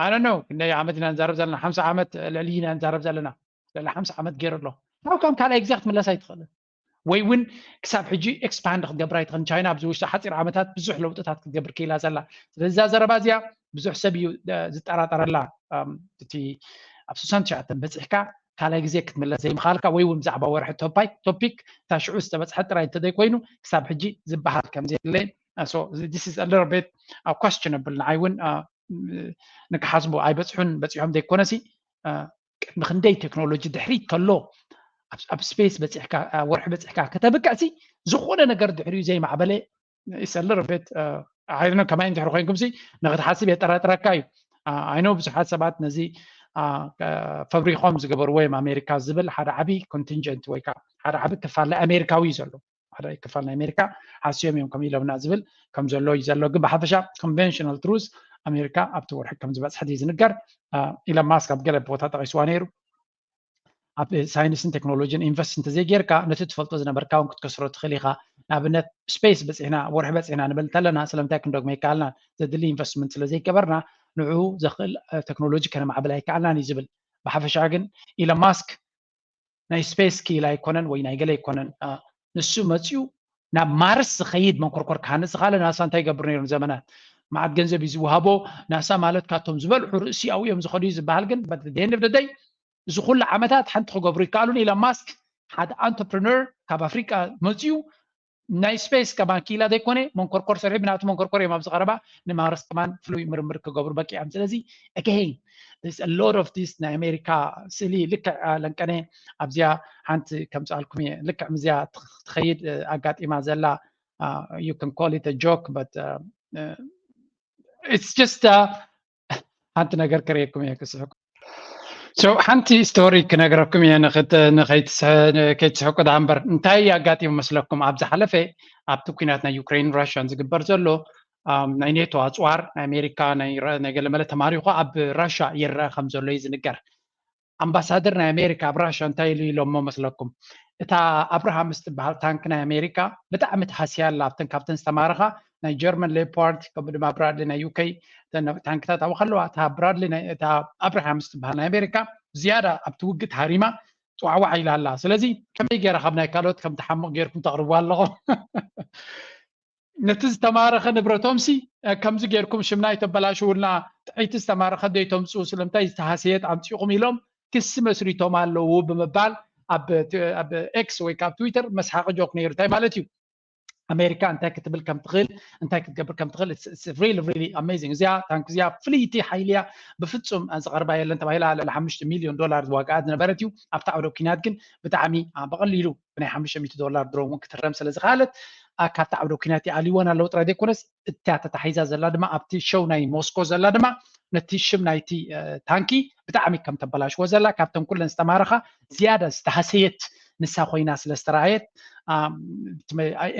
I don't know ክንደይ ዓመት ኢና ንዛረብ ዘለና ሓምሳ ዓመት ልዕሊ ኢና ንዛረብ ዘለና ልዕሊ ሓምሳ ዓመት ገይሩ ኣሎ። ካብ ከም ካልኣይ ግዜ ክትምለስ ኣይትኽእልን ወይ እውን ክሳብ ሕጂ ኤክስፓንድ ክትገብር ኣይትኽእልን። ቻይና ኣብዚ ውሽጢ ሓፂር ዓመታት ብዙሕ ለውጥታት ክትገብር ክኢላ ዘላ። ስለዚ እዛ ዘረባ እዚኣ ብዙሕ ሰብ እዩ ዝጠራጠረላ። እቲ ኣብ ስሳን ትሽዓተን በፂሕካ ካልኣይ ግዜ ክትምለስ ዘይምኻልካ ወይ እውን ብዛዕባ ወርሒ ቶፓይ ቶፒክ እታ ሽዑ ዝተበፅሐ ጥራይ እንተዘይኮይኑ ክሳብ ሕጂ ዝበሃል ከምዘየለ this is a little bit questionable ንዓይ እውን ንክሓስቡ ኣይበፅሑን በፂሖም ዘይኮነሲ ቅድሚ ክንደይ ቴክኖሎጂ ድሕሪት ከሎ ኣብ ስፔስ በፂሕካ ወርሒ በፂሕካ ከተብቅዕሲ ዝኾነ ነገር ድሕሪኡ ዘይማዕበለ it's a little bit I don't know ከማይ እንድሕር ኮይንኩምሲ ንክትሓስብ የጠራጥረካ እዩ። I know ብዙሓት ሰባት ነዚ ፈብሪኾም ዝገበርዎ እዮም ኣሜሪካ ዝብል ሓደ ዓብዪ ኮንቲንጀንት ወይ ከዓ ሓደ ዓብዪ ክፋል ኣሜሪካዊ እዩ ዘሎ ሓደ ክፋል ናይ ኣሜሪካ ሓስዮም እዮም ከም ኢሎምና ዝብል ከም ዘሎ እዩ ዘሎ ግን ብሓፈሻ conventional truth ኣሜሪካ ኣብቲ ወርሒ ከም ዝበፅሐት እዩ ዝንገር። ኢሎን ማስክ ኣብ ገለ ቦታ ጠቂስዋ ነይሩ ኣብ ሳይንስን ቴክኖሎጂን ኢንቨስት እንተዘይጌርካ ነቲ ትፈልጦ ዝነበርካ እውን ክትከስሮ ትኽእል ኢኻ። ንኣብነት ስፔስ በፂሕና ወርሒ በፂሕና ንብል እንተለና ስለምንታይ ክንደግሞ ይከኣልና ዘድሊ ኢንቨስትመንት ስለ ዘይገበርና ንዕኡ ዘኽእል ቴክኖሎጂ ከነማዕብል ኣይከኣልናን እዩ ዝብል። ብሓፈሻ ግን ኢሎን ማስክ ናይ ስፔስ ክኢላ ኣይኮነን ወይ ናይ ገለ ኣይኮነን። ንሱ መፅኡ ናብ ማርስ ዝኸይድ መንኮርኮር ክሃንፅ ዝኻለ ናሳ እንታይ ይገብር ነይሩ ንዘመናት መዓት ገንዘብ እዩ ዝወሃቦ። ናሳ ማለት ካብቶም ዝበልሑ ርእሲያዊ እዮም ዝኸዱ እዩ ዝበሃል ግን ደንብ ደደይ እዚ ኩሉ ዓመታት ሓንቲ ክገብሩ ይከኣሉን ኢሎን ማስክ ሓደ ኣንተርፕረነር ካብ ኣፍሪቃ መፅኡ ናይ ስፔስ ከማን ክኢላ ዘይኮነ መንኮርኮር ሰሪሑ ብናቱ መንኮርኮር እዮም ኣብዚ ቀረባ ንማርስ ከማን ፍሉይ ምርምር ክገብሩ በቂዖም። ስለዚ again there's a lot of this ናይ ኣሜሪካ ስእሊ ልክዕ ለንቀነ ኣብዚኣ ሓንቲ ከምፅኣልኩም እየ ልክዕ ምዚኣ ትኸይድ ኣጋጢማ ዘላ you can call it a joke but it's just ሓንቲ ነገር ክርእየኩም እየ ክስሕቁ ሓንቲ ስቶሪ ክነግረኩም እየ ከይትስሕቁ ዳ እምበር እንታይ ኣጋጢሙ መስለኩም ኣብ ዝሓለፈ ኣብቲ ኩናት ናይ ዩክሬን ራሽያን ዝግበር ዘሎ ናይ ኔቶ ኣፅዋር ናይ ኣሜሪካ ናይ ገለመለ ተማሪኮ ኣብ ራሽያ ይረአ ከም ዘሎ እዩ ዝንገር ኣምባሳደር ናይ ኣሜሪካ ኣብ ራሽያ እንታይ ኢሉ ኢሎሞ መስለኩም እታ ኣብርሃምስ ትበሃል ታንክ ናይ ኣሜሪካ ብጣዕሚ ተሃስያ ኣላ ኣብተን ካብተን ዝተማረኻ ናይ ጀርመን ሌፓርድ ከምኡ ድማ ብራድሊ ናይ ዩከይ ታንክታት ኣብኡ ከለዋ እታ ብራድሊ እታ ኣብርሃምስ ትበሃል ናይ ኣሜሪካ ዝያዳ ኣብቲ ውግእ ተሃሪማ ፅዋዕዋዕ ኢላ ኣላ ስለዚ ከመይ ገይራ ካብ ናይ ካልኦት ከም ትሓምቕ ገይርኩም ተቕርቡ ኣለኹም ነቲ ዝተማረኸ ንብረቶምሲ ከምዚ ጌርኩም ሽምና ኣይተበላሽውልና ጥዕይቲ ዝተማረኸት ደይተምፅኡ ስለምንታይ ዝተሃሰየት ኣምፂኹም ኢሎም ክሲ መስሪቶም ኣለዉ ብምባል ኣብ ኤክስ ወይ ካብ ትዊተር መስሓቂ ጆክ ነይሩ እንታይ ማለት እዩ ኣሜሪካ እንታይ ክትብል ከም ትኽእል እንታይ ክትገብር ከም ትኽእል really really amazing እዚኣ ታንክ እዚኣ ፍልይቲ ሓይሊ እያ ብፍፁም ዝቐርባ የለን ተባሂላ ልዕሊ ሓሙሽተ ሚልዮን ዶላር ዝዋግኣ ዝነበረት እዩ ኣብቲ ዓውደ ኩናት ግን ብጣዕሚ ብቐሊሉ ብናይ ሓሙሽተ ሚእቲ ዶላር ድሮን እውን ክትረም ስለ ዝኸኣለት ካብቲ ዓውደ ኩናት ይኣልይወን ኣለዉ ጥራይ ዘይኮነስ እታ ተታሒዛ ዘላ ድማ ኣብቲ ሸው ናይ ሞስኮ ዘላ ድማ ነቲ ሽም ናይቲ ታንኪ ብጣዕሚ ከም ተበላሽዎ ዘላ ካብተን ኩለን ዝተማረኻ ዝያዳ ዝተሃሰየት ንሳ ኮይና ስለ ዝተረኣየት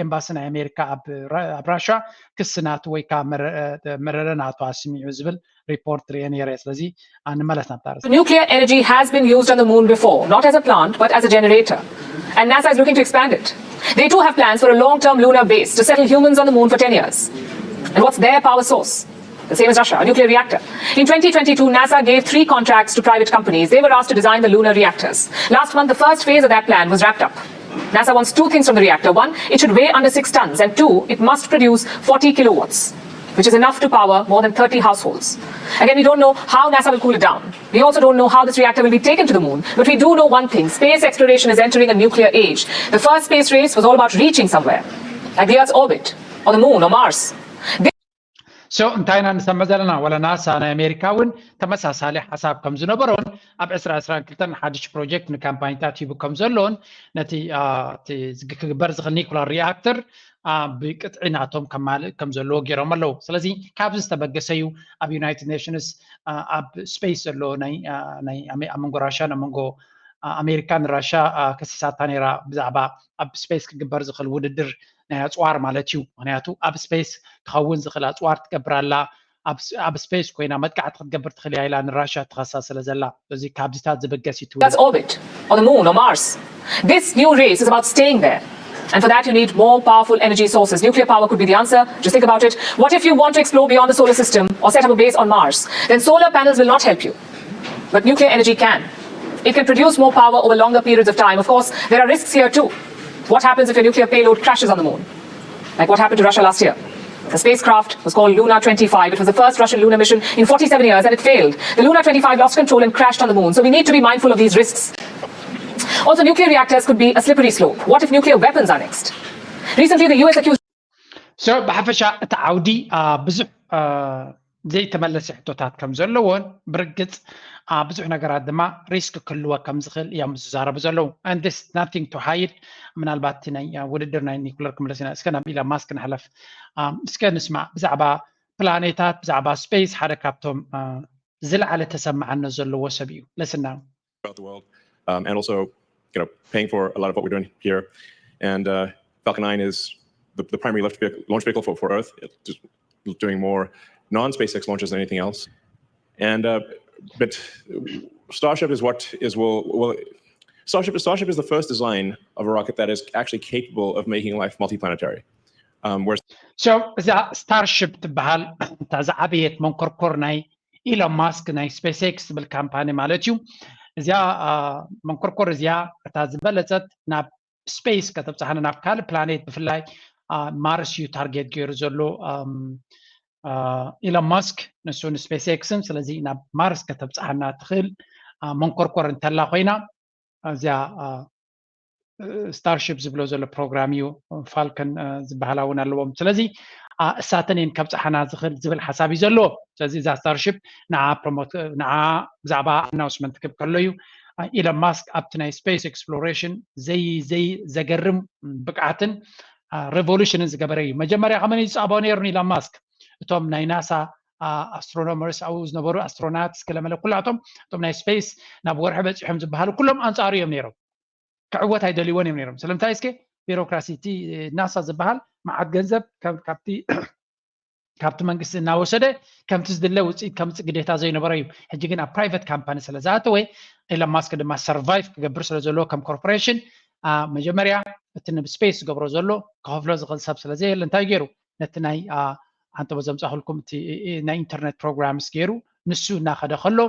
ኤምባሲ ናይ ኣሜሪካ ኣብ ራሻ ክሲ ናቱ ወይ ከዓ መረረ ናቱ ኣስሚዑ ዝብል ሪፖርት ርአ ነይረ ስለዚ ንመለስ ናብታ ርእሲ Nuclear energy has been used on the moon before, not as a plant, but as a generator. And NASA is looking to expand it. They too have plans for a long term lunar base to settle humans on the moon for ten years. And what's their power source? The same as Russia, a nuclear reactor. In twenty twenty-two, NASA gave three contracts to private companies. They were asked to design the lunar reactors. Last month, the first phase of that plan was wrapped up. NASA wants two things from the reactor. One, it should weigh under six tons. And two, it must produce forty kilowatts, which is enough to power more than thirty households. Again, we don't know how NASA will cool it down. We also don't know how this reactor will be taken to the moon, but we do know one thing space exploration is entering a nuclear age. The first space race was all about reaching somewhere, like the Earth's orbit, or the moon, or Mars. So እንታይ ኢና ንሰምዕ ዘለና? ወላ ናሳ ናይ ኣሜሪካ እውን ተመሳሳሊ ሓሳብ ከም ዝነበሮን ኣብ ዕስራ ዕስራን ክልተን ሓድሽ ፕሮጀክት ንካምፓኒታት ሂቡ ከም ዘሎን ነቲ ክግበር ዝኽእል ኒኩላር ሪኣክተር ብቅጥዒ ናቶም ከማልእ ከም ዘለዎ ገይሮም ኣለዉ። ስለዚ ካብዚ ዝተበገሰ እዩ ኣብ ዩናይትድ ኔሽንስ ኣብ ስፔስ ዘሎ ኣብ መንጎ ራሻ ኣብ መንጎ ኣሜሪካን ራሻ ከሲሳታ ነይራ ብዛዕባ ኣብ ስፔስ ክግበር ዝኽእል ውድድር ናይ ኣፅዋር ማለት እዩ። ምክንያቱ ኣብ ስፔስ ክኸውን ዝኽእል ኣፅዋር ትገብር ኣላ። ኣብ ስፔስ ኮይና መጥቃዕቲ ክትገብር ትኽእል እያ ኢላ ንራሻ ትኸሳ ስለ ዘላ እዚ ካብዚታት ዝበገስ እዩ። That's orbit on the moon or Mars. This new race is about staying there. And for that, you need more powerful energy sources. Nuclear power could be the answer. Just think about it. What if you want to explore beyond the solar system or set up a base on Mars? Then solar panels will not help you. But nuclear energy can. It can produce more power over longer periods of time. Of course, there are risks here too. What happens if a nuclear payload crashes on the moon? Like what happened to Russia last year? The spacecraft was called Luna twenty-five. It was the first Russian lunar mission in forty-seven years and it failed. The Luna twenty-five lost control and crashed on the moon. So we need to be mindful of these risks. Also, nuclear reactors could be a slippery slope. What if nuclear weapons are next? Recently, the U S accused So ብሓፈሻ እቲ ዓውዲ ብዙሕ ዘይተመለሰ ሕቶታት ከም ዘለዎን ብርግፅ ብዙሕ ነገራት ድማ ሪስክ ክህልወ ከም ዝኽእል እዮም ዝዛረቡ ዘለዉ። And this nothing to hide። ምናልባት ናይ ውድድር ናይ ኒኩለር ክምለስ ኢና። እስከ ናብ ኢሎን ማስክ ንሕለፍ። እስከ ንስማዕ ብዛዕባ ፕላኔታት ብዛዕባ ስፔስ ሓደ ካብቶም ዝለዓለ ተሰማዕነት ዘለዎ ሰብ እዩ። ለስና throughout the world, um, and also you know paying for a lot of what we're doing here. And uh, Falcon nine is the, the primary launch vehicle, launch vehicle for, for Earth, just doing more non-SpaceX launches than anything else. And uh, but Starship is what is will will Starship Starship is the first design of a rocket that is actually capable of making life multiplanetary. Um, where so እዛ ስታርሺፕ ትበሃል እታ ዝዓበየት መንኮርኮር ናይ ኢሎን ማስክ ናይ ስፔስ ኤክስ ዝብል ካምፓኒ ማለት እዩ። እዚኣ መንኮርኮር እዚኣ እታ ዝበለፀት ናብ ስፔስ ከተብፅሓና ናብ ካልእ ፕላኔት ብፍላይ ማርስ እዩ ታርጌት ገይሩ ዘሎ ኢሎን ማስክ ንሱ ንስፔስ ኤክስን። ስለዚ ናብ ማርስ ከተብፅሓና ትኽእል መንኮርኮር እንተላ ኮይና እዚኣ ስታርሺፕ ዝብሎ ዘሎ ፕሮግራም እዩ። ፋልከን ዝበሃላ እውን ኣለዎም። ስለዚ እሳተን እየን ከብፅሓና ዝኽእል ዝብል ሓሳብ እዩ ዘለዎ። ስለዚ እዛ ስታርሺፕ ንዓ ፕሮሞት ንዓ ብዛዕባ ኣናውስመንት ክብ ከሎ እዩ ኢሎን ማስክ ኣብቲ ናይ ስፔስ ኤክስፕሎሬሽን ዘይ ዘይ ዘገርም ብቅዓትን ሬቮሉሽንን ዝገበረ እዩ። መጀመርያ ከመን እዩ ዝፃበኦ ነይሩ ንኢሎን ማስክ እቶም ናይ ናሳ ኣስትሮኖመርስ ኣብኡ ዝነበሩ ኣስትሮናትስ ገለመለ ኩላቶም እቶም ናይ ስፔስ ናብ ወርሒ በፂሖም ዝበሃሉ ኩሎም ኣንፃሩ እዮም ነይሮም። ክዕወት ኣይደልይዎን እዮም ነይሮም። ስለምንታይ እስከ ቢሮክራሲ እቲ ናሳ ዝበሃል መዓት ገንዘብ ካብቲ ካብቲ መንግስቲ እናወሰደ ከምቲ ዝድለ ውፅኢት ከምፅእ ግዴታ ዘይነበሮ እዩ። ሕጂ ግን ኣብ ፕራይቨት ካምፓኒ ስለ ዝኣተወ ኢሎን ማስክ ድማ ሰርቫይቭ ክገብር ስለ ዘለዎ ከም ኮርፖሬሽን መጀመርያ እቲ ንስፔስ ዝገብሮ ዘሎ ክኸፍሎ ዝኽእል ሰብ ስለ ዘየለ እንታይ ገይሩ ነቲ ናይ ኣንተቦ ዘምፃእኩልኩም እቲ ናይ ኢንተርነት ፕሮግራምስ ገይሩ ንሱ እናኸደ ከሎ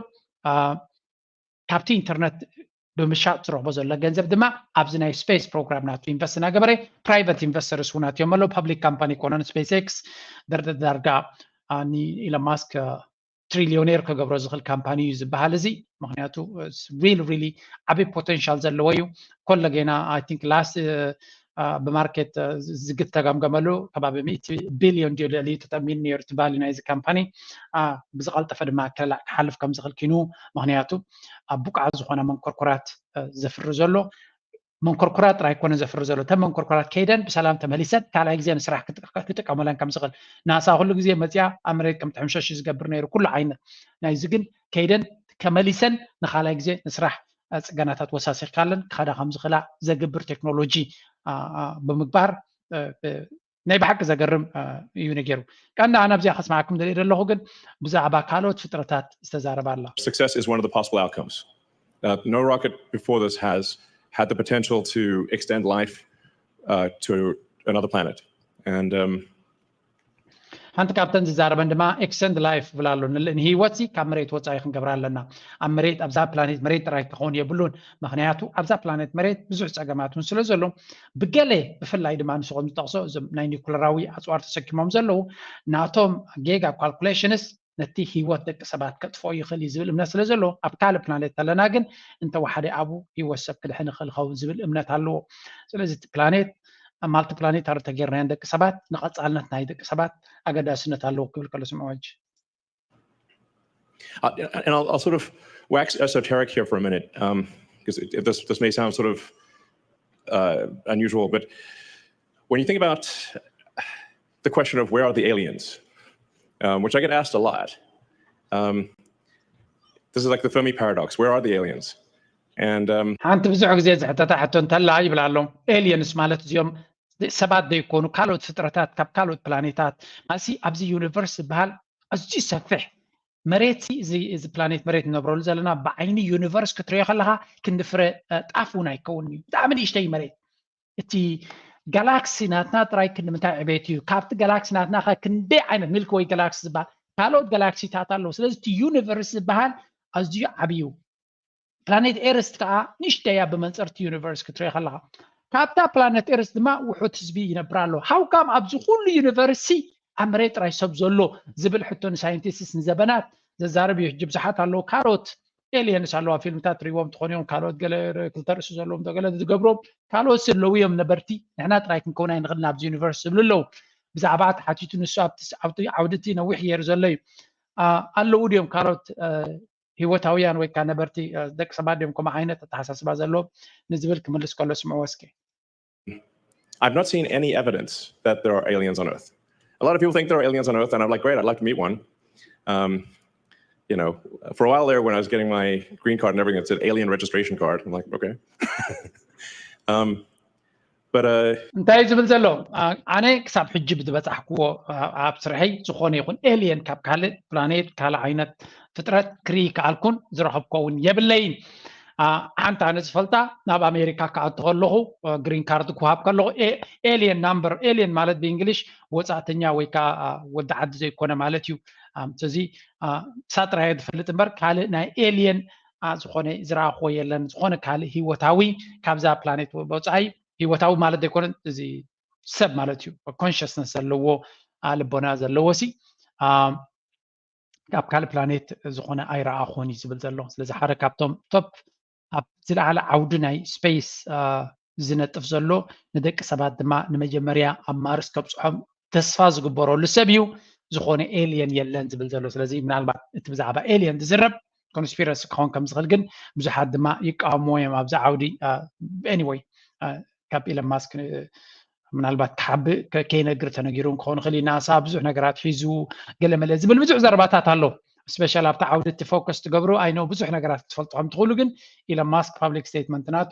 ካብቲ ኢንተርነት ብምሻጥ ዝረኽቦ ዘሎ ገንዘብ ድማ ኣብዚ ናይ ስፔስ ፕሮግራም ናቱ ኢንቨስት እናገበረ ፕራይቨት ኢንቨስተርስ እውን ኣትዮም ኣለዉ። ፐብሊክ ካምፓኒ ኣይኮነን ስፔስ ኤክስ ዳርጋ ንኢሎን ማስክ ትሪሊዮኔር ክገብሮ ዝኽእል ካምፓኒ እዩ ዝበሃል እዚ። ምክንያቱ ሪል ሪሊ ዓብዪ ፖቴንሻል ዘለዎ እዩ። ኮለጌና ኣይ ቲንክ ላስት ብማርኬት ዝግተገምገመሉ ከባቢ ሚእቲ ቢልዮን ድዩ ልዕሊ ተጠሚኑ ነይሩ እቲ ቫልዩ ናይዚ ካምፓኒ። ብዝቐልጠፈ ድማ ክልላእ ክሓልፍ ከም ዝኽእል ኪኑ ምክንያቱ ኣብ ብቑዓት ዝኾነ መንኮርኮራት ዘፍሪ ዘሎ መንኮርኮራት ጥራይ ኮነ ዘፍሪ ዘሎ እተን መንኮርኮራት ከይደን ብሰላም ተመሊሰን ካልኣይ ግዜ ንስራሕ ክጥቀመለን ከም ዝኽእል ናሳ ኩሉ ግዜ መፅያ ኣብ መሬት ከም ትሕምሸሽ ዝገብር ነይሩ ኩሉ ዓይነት ናይዚ ግን ከይደን ከመሊሰን ንካልኣይ ግዜ ንስራሕ ፅገናታት ወሳሲኽካለን ክኸዳ ከም ዝኽእላ ዘግብር ቴክኖሎጂ ብምግባር ናይ ብሓቂ ዘገርም እዩ ነጊሩ። ቀንዲ ኣነ ኣብዚኣ ከስማዓኩም ደልየ ዘለኹ ግን ብዛዕባ ካልኦት ፍጥረታት ዝተዛረባ ኣላ። Success is one of the possible outcomes. Uh, no rocket before this has had the potential to extend life uh, to another planet. And um, ሓንቲ ካብተን ዝዛረበን ድማ ኤክስተንድ ላይፍ ብላ ኣሎ። ንህይወት ሲ ካብ መሬት ወፃኢ ክንገብራ ኣለና። ኣብ መሬት ኣብዛ ፕላኔት መሬት ጥራይ ክኸውን የብሉን። ምክንያቱ ኣብዛ ፕላኔት መሬት ብዙሕ ፀገማት እውን ስለ ዘሎ ብገለ ብፍላይ ድማ ንስኹም ዝጠቕሶ እዞም ናይ ኒኩለራዊ ኣፅዋር ተሰኪሞም ዘለዉ ናቶም ጌጋ ካልኩሌሽንስ ነቲ ህይወት ደቂ ሰባት ከጥፍኦ ይኽእል እዩ ዝብል እምነት ስለ ዘሎ ኣብ ካልእ ፕላኔት ኣለና ግን እንተወሓደ ኣብኡ ህይወት ሰብ ክድሕን ይኽእል ኸውን ዝብል እምነት ኣለዎ። ስለዚ እቲ ፕላኔት ማልቲፕላኔታሪ ተጌርናየን ደቂ ሰባት ንቐፃልነት ናይ ደቂ ሰባት ኣገዳስነት ኣለዎ ክብል ከሎ ስምዖ ሕጂ። Uh, and I'll, I'll sort of wax esoteric here for a minute, because it, it- this this may sound sort of uh, unusual, but when you think about the question of where are the aliens, um, which I get asked a lot, um, this is like the Fermi paradox. Where are the aliens? And um, ሓንቲ ብዙሕ ግዜ ዝሕተታ ሕቶ እንተላ ይብል ኣሎ። ኤሊየንስ ማለት እዚኦም ሰባት ዘይኮኑ ካልኦት ፍጥረታት ካብ ካልኦት ፕላኔታት ማሲ ኣብዚ ዩኒቨርስ ዝበሃል ኣዝዩ ሰፊሕ መሬት ሲ እዚ እዚ ፕላኔት መሬት ንነብረሉ ዘለና ብዓይኒ ዩኒቨርስ ክትሪኦ ከለካ ክንዲ ፍረ እ፣ ጣፍ እውን ኣይከውን እዩ። ብጣዕሚ ንእሽተይ መሬት እቲ ጋላክሲ ናትና ጥራይ ክንዲ ምንታይ ዕቤት እዩ? ካብቲ ጋላክሲ ናትና ከ ክንደይ ዓይነት ሚልኪ ወይ ጋላክሲ ዝበሃል ካልኦት ጋላክሲታት ኣለዉ። ስለዚ እቲ ዩኒቨርስ ዝበሃል ኣዝዩ ዓብዩ ፕላኔት ኤርስ ከዓ ንእሽተያ ብመንፅርቲ ዩኒቨርስ ክትሪኦ ከለካ ካብታ ፕላኔት ኤርስ ድማ ውሑድ ህዝቢ ይነብር ኣሎ። ሃውካም ኣብዚ ኩሉ ዩኒቨርስ ኣብ መሬት ጥራይ ሰብ ዘሎ ዝብል ሕቶ ንሳይንቲስትስ ንዘበናት ዘዛርብ እዩ። ሕጂ ብዙሓት ኣለዉ ካልኦት ኤሊየንስ ኣለዋ ፊልምታት ትሪዎም ትኾኑ እዮም ካልኦት ገለ ክልተ ርእሲ ዘለዎም ገለ ዝገብሮም ካልኦት ኣለዉ እዮም ነበርቲ ንሕና ጥራይ ክንከውን ኣይንኽእል ናብዚ ዩኒቨርስ ዝብሉ ኣለዉ። ብዛዕባ ተሓቲቱ ንሱ ኣብቲ ዓውድቲ ነዊሕ ገይሩ ዘሎ እዩ። ኣለዉ ድዮም ካልኦት ህይወታውያን ወይ ከዓ ነበርቲ ደቂ ሰባት ድዮም ከምኡ ዓይነት ኣተሓሳስባ ዘለዎም ንዝብል ክምልስ ከሎ ስምዕዎ እስኪ። I've not seen any evidence that there are aliens on Earth. A lot of people think there are aliens on Earth, and I'm like, great, I'd like to meet one. Um, you know, for a while there, when I was getting my green card and everything, it said alien registration card. I'm like, okay. um, but uh, እንታይ ዝብል ዘሎ ኣነ ክሳብ ሕጂ ብዝበፃሕክዎ ኣብ ስርሐይ ዝኾነ ይኹን ኤልየን ካብ ካልእ ፕላኔት ካልእ ዓይነት ፍጥረት ክርኢ ከኣልኩን ዝረኸብኮ እውን የብለይን። ሓንቲ ኣነ ዝፈልጣ ናብ ኣሜሪካ ክኣቱ ከለኹ ግሪን ካርድ ክወሃብ ከለኹ ኤልየን ናምበር ኤልየን ማለት ብእንግሊሽ ወፃእተኛ ወይ ከዓ ወዲ ዓዲ ዘይኮነ ማለት እዩ። ስለዚ ንሳ ጥራይ ዝፈልጥ እምበር ካልእ ናይ ኤልየን ዝኾነ ዝረኣኽዎ የለን። ዝኾነ ካልእ ህይወታዊ ካብዛ ፕላኔት ወፃኢ ህይወታዊ ማለት ዘይኮነ እዚ ሰብ ማለት እዩ ኮንሽስነስ ዘለዎ ልቦና ዘለዎ ሲ ካብ ካልእ ፕላኔት ዝኾነ ኣይረኣኹን እዩ ዝብል ዘሎ። ስለዚ ሓደ ካብቶም ቶፕ ኣብ ዝለዓለ ዓውዲ ናይ ስፔስ ዝነጥፍ ዘሎ ንደቂ ሰባት ድማ ንመጀመርያ ኣብ ማርስ ከብፅሖም ተስፋ ዝግበረሉ ሰብ እዩ። ዝኾነ ኤልየን የለን ዝብል ዘሎ። ስለዚ ምናልባት እቲ ብዛዕባ ኤልየን ዝዝረብ ኮንስፒረሲ ክኸውን ከም ዝኽእል ግን ብዙሓት ድማ ይቃወምዎ እዮም ኣብዚ ዓውዲ። ኤኒወይ ካብ ኢለን ማስክ ምናልባት ክሓብእ ከይነግር ተነጊሩ ክኸውን ይኽእል እዩ። ናሳ ብዙሕ ነገራት ሒዙ ገለመለ ዝብል ብዙሕ ዘረባታት ኣሎ። ስፔሻል ኣብቲ ዓውዲ እቲ ፎከስ ትገብሩ ኣይነው ብዙሕ ነገራት ክትፈልጡ ከም ትኽእሉ ግን ኢለን ማስክ ፓብሊክ ስቴትመንት ናቱ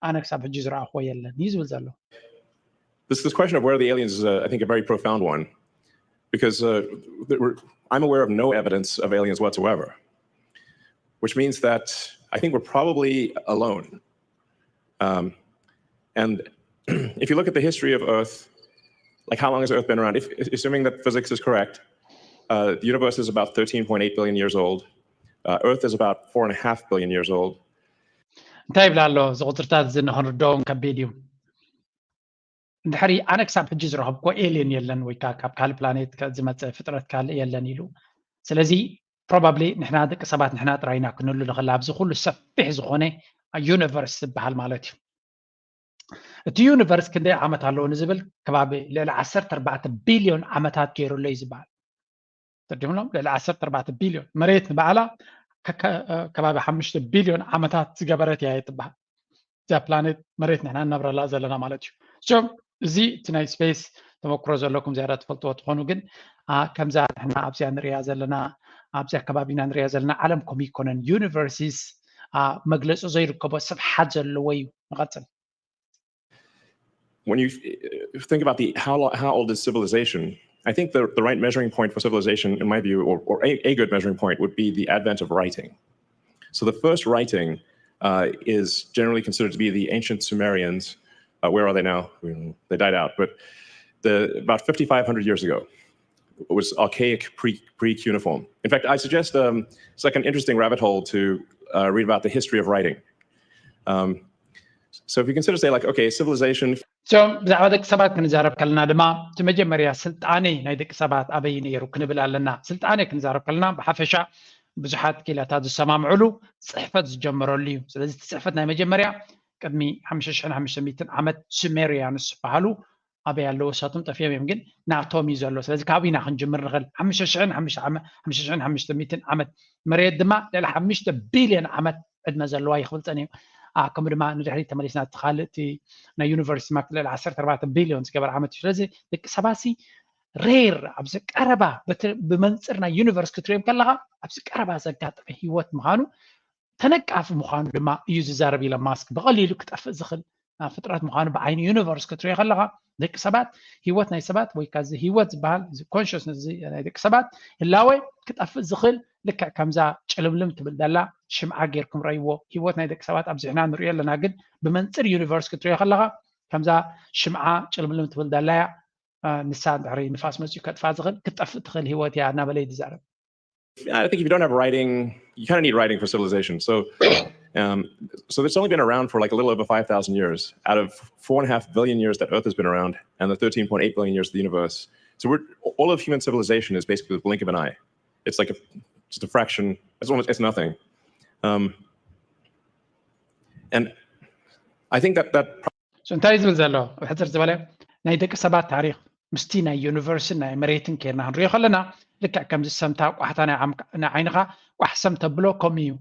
ኣነ ክሳብ ሕጂ ዝረኣኽዎ የለን እዩ ዝብል ዘሎ። This, this question of where are the aliens is, uh, I think, a very profound one, because uh, we're, I'm aware of no evidence of aliens whatsoever, which means that I think we're probably alone. Um, and if you look at the history of Earth, like how long has Earth been around? If, assuming that physics is correct, uh, the universe is about thirteen point eight billion years old. Uh, Earth is about four and a half billion years old. እንታይ ይብላ ኣሎ? እዚ ቁፅርታት እዚ ንክንርድኦም ከቢድ እዩ። እንድሕሪ ኣነ ክሳብ ሕጂ ዝረኸብኮ ኤልየን የለን ወይ ከዓ ካብ ካልእ ፕላኔት ዝመፀ ፍጥረት ካልእ የለን ኢሉ። ስለዚ ፕሮባብሊ ንሕና ደቂ ሰባት ንሕና ጥራይ ኢና ክንህሉ ንኽእል ኣብዚ ኩሉ ሰፊሕ ዝኾነ ዩኒቨርስ ዝበሃል ማለት እዩ። እቲ ዩኒቨርስ ክንደይ ዓመት ኣለዎ ንዝብል ከባቢ ልዕሊ ዓሰርተ ኣርባዕተ ቢልዮን ዓመታት ገይሩሎ እዩ ዝበሃል። ተርዲምሎም ልዕሊ ዓሰርተ ኣርባዕተ ቢልዮን መሬት ንባዕላ ከባቢ ሓሙሽተ ቢልዮን ዓመታት ዝገበረት እያ ትበሃል። እዛ ፕላኔት መሬት ንሕና ንነብረላ ዘለና ማለት እዩ። እዚ እቲ ናይ ስፔስ ተመክሮ ዘለኩም ዝያዳ ትፈልጥዎ ትኾኑ ግን ከምዛ ንሕና ኣብዚኣ ንሪያ ዘለና ኣብዚኣ ከባቢና ንሪያ ዘለና ዓለም ከምኡ ይኮነን ዩኒቨርሲስ መግለፂ ዘይርከቦ ስፍሓት ዘለዎ እዩ። ንቐፅል። When you think about the how how old is civilization, I think the, the right measuring point for civilization, in my view, or, or a, a good measuring point, would be the advent of writing. So the first writing uh, is generally considered to be the ancient Sumerians. Uh, where are they now? They died out, but the, about fifty-five hundred years ago, it was archaic pre pre cuneiform. In fact, I suggest um, it's like an interesting rabbit hole to uh, read about the history of writing. Um, so if you consider, say, like, okay, civilization. ብዛዕባ ደቂ ሰባት ክንዛረብ ከለና ድማ እቲ መጀመርያ ስልጣኔ ናይ ደቂ ሰባት ኣበይ ነይሩ ክንብል ኣለና። ስልጣኔ ክንዛረብ ከለና ብሓፈሻ ብዙሓት ኪላታት ዝሰማምዕሉ ፅሕፈት ዝጀመረሉ እዩ። ስለዚ እቲ ፅሕፈት ናይ መጀመርያ ቅድሚ ሓሙሽተ ሽሕን ሓሙሽተ ሚእትን ዓመት ሱሜሪያንስ ዝበሃሉ ኣበይ ኣለዉ? እሳቶም ጠፊኦም እዮም፣ ግን ናቶም እዩ ዘሎ። ስለዚ ካብኡ ኢና ክንጅምር ንኽእል። ሓሙሽተ ሽሕን ሓሙሽተ ዓመ- ሓሙሽተ ሽሕን ሓሙሽተ ሚእትን ዓመት፣ መሬት ድማ ልዕሊ ሓሙሽተ ቢልዮን ዓመት ዕድመ ዘለዋ ይኽብል ጸኒሑ። ኣ፣ ከምኡ ድማ ንድሕሪት ተመሊስና እቲ ካልእ እቲ ናይ ዩኒቨርስ ድማ ልዕሊ ዓሰርተ ኣርባዕተ ቢልዮን ዝገበረ ዓመት እዩ። ስለዚ ደቂ ሰባት ሲ ሬር ኣብዚ ቀረባ በቲ- ብመንጽር ናይ ዩኒቨርስ ክትሪኦም ከለኻ ኣብዚ ቀረባ ዘጋጠመ ህይወት ምዃኑ ተነቃፊ ምዃኑ ድማ እዩ ዝዛረብ ኢሎን ማስክ። ብቐሊሉ ክጠፍእ ዝኽእል ፍጥረት ምዃኑ ብዓይኒ ዩኒቨርስ ክትሪኦ ከለኻ ደቂ ሰባት ህይወት ናይ ሰባት ወይ ከዚ ህይወት ዝበሃል ኮንሽስነስ ናይ ደቂ ሰባት ህላወ ክጠፍእ ዝኽእል ልክዕ ከምዛ ጭልምልም ትብል ዘላ ሽምዓ ጌርኩም ረእይዎ። ህይወት ናይ ደቂ ሰባት ኣብዚሕና ንሪኦ ኣለና፣ ግን ብመንፅር ዩኒቨርስ ክትሪኦ ከለኻ ከምዛ ሽምዓ ጭልምልም ትብል ዘላያ ንሳ ድሕሪ ንፋስ መፅኡ ከጥፋ ዝኽእል ክትጠፍእ ትኽእል ህይወት እያ እናበለ እዩ ዝዛረብ። I think if you don't have writing, you kind of need writing for civilization. So, um, so it's only been around for like a little over five thousand years out of four and a half billion years that Earth has been around, and the thirteen point eight billion years of the universe. So we're all of human civilization is basically the blink of an eye. It's like a, just a fraction. It's almost it's nothing. Um, and I think that that እንታይ ዝብል ዘሎ ብሕፅር ዝበለ ናይ ደቂ ሰባት ታሪኽ ምስቲ ናይ ዩኒቨርስን ናይ መሬትን ኬርና ክንሪኦ ከለና ልክዕ ከምዚ ሰምታ ቋሕታ ናይ ዓይንኻ ቋሕ ሰም ተብሎ ከምኡ እዩ።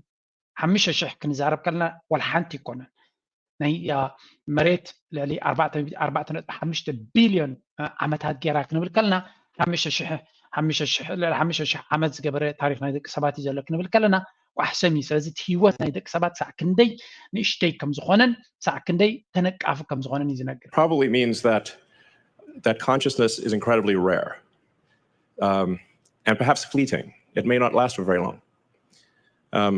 ሓሙሽተ ሽሕ ክንዛረብ ከለና ዋላ ሓንቲ ይኮነን። ናይ መሬት ልዕሊ ኣርባዕተ ነጥቢ ሓሙሽተ ቢልዮን ዓመታት ገይራ ክንብል ከለና ሓሙሽተ ሽሕ ዓመት ዝገበረ ታሪክ ናይ ደቂ ሰባት እዩ ዘሎ ክንብል ከለና ቋሕ ሰም እዩ። ስለዚ እቲ ህይወት ናይ ደቂ ሰባት ሳዕ ክንደይ ንእሽተይ ከም ዝኾነን ሳዕ ክንደይ ተነቃፊ ከም ዝኾነን እዩ ዝነግር። Probably means that that consciousness is incredibly rare, um, and perhaps fleeting. It may not last for very long. Um,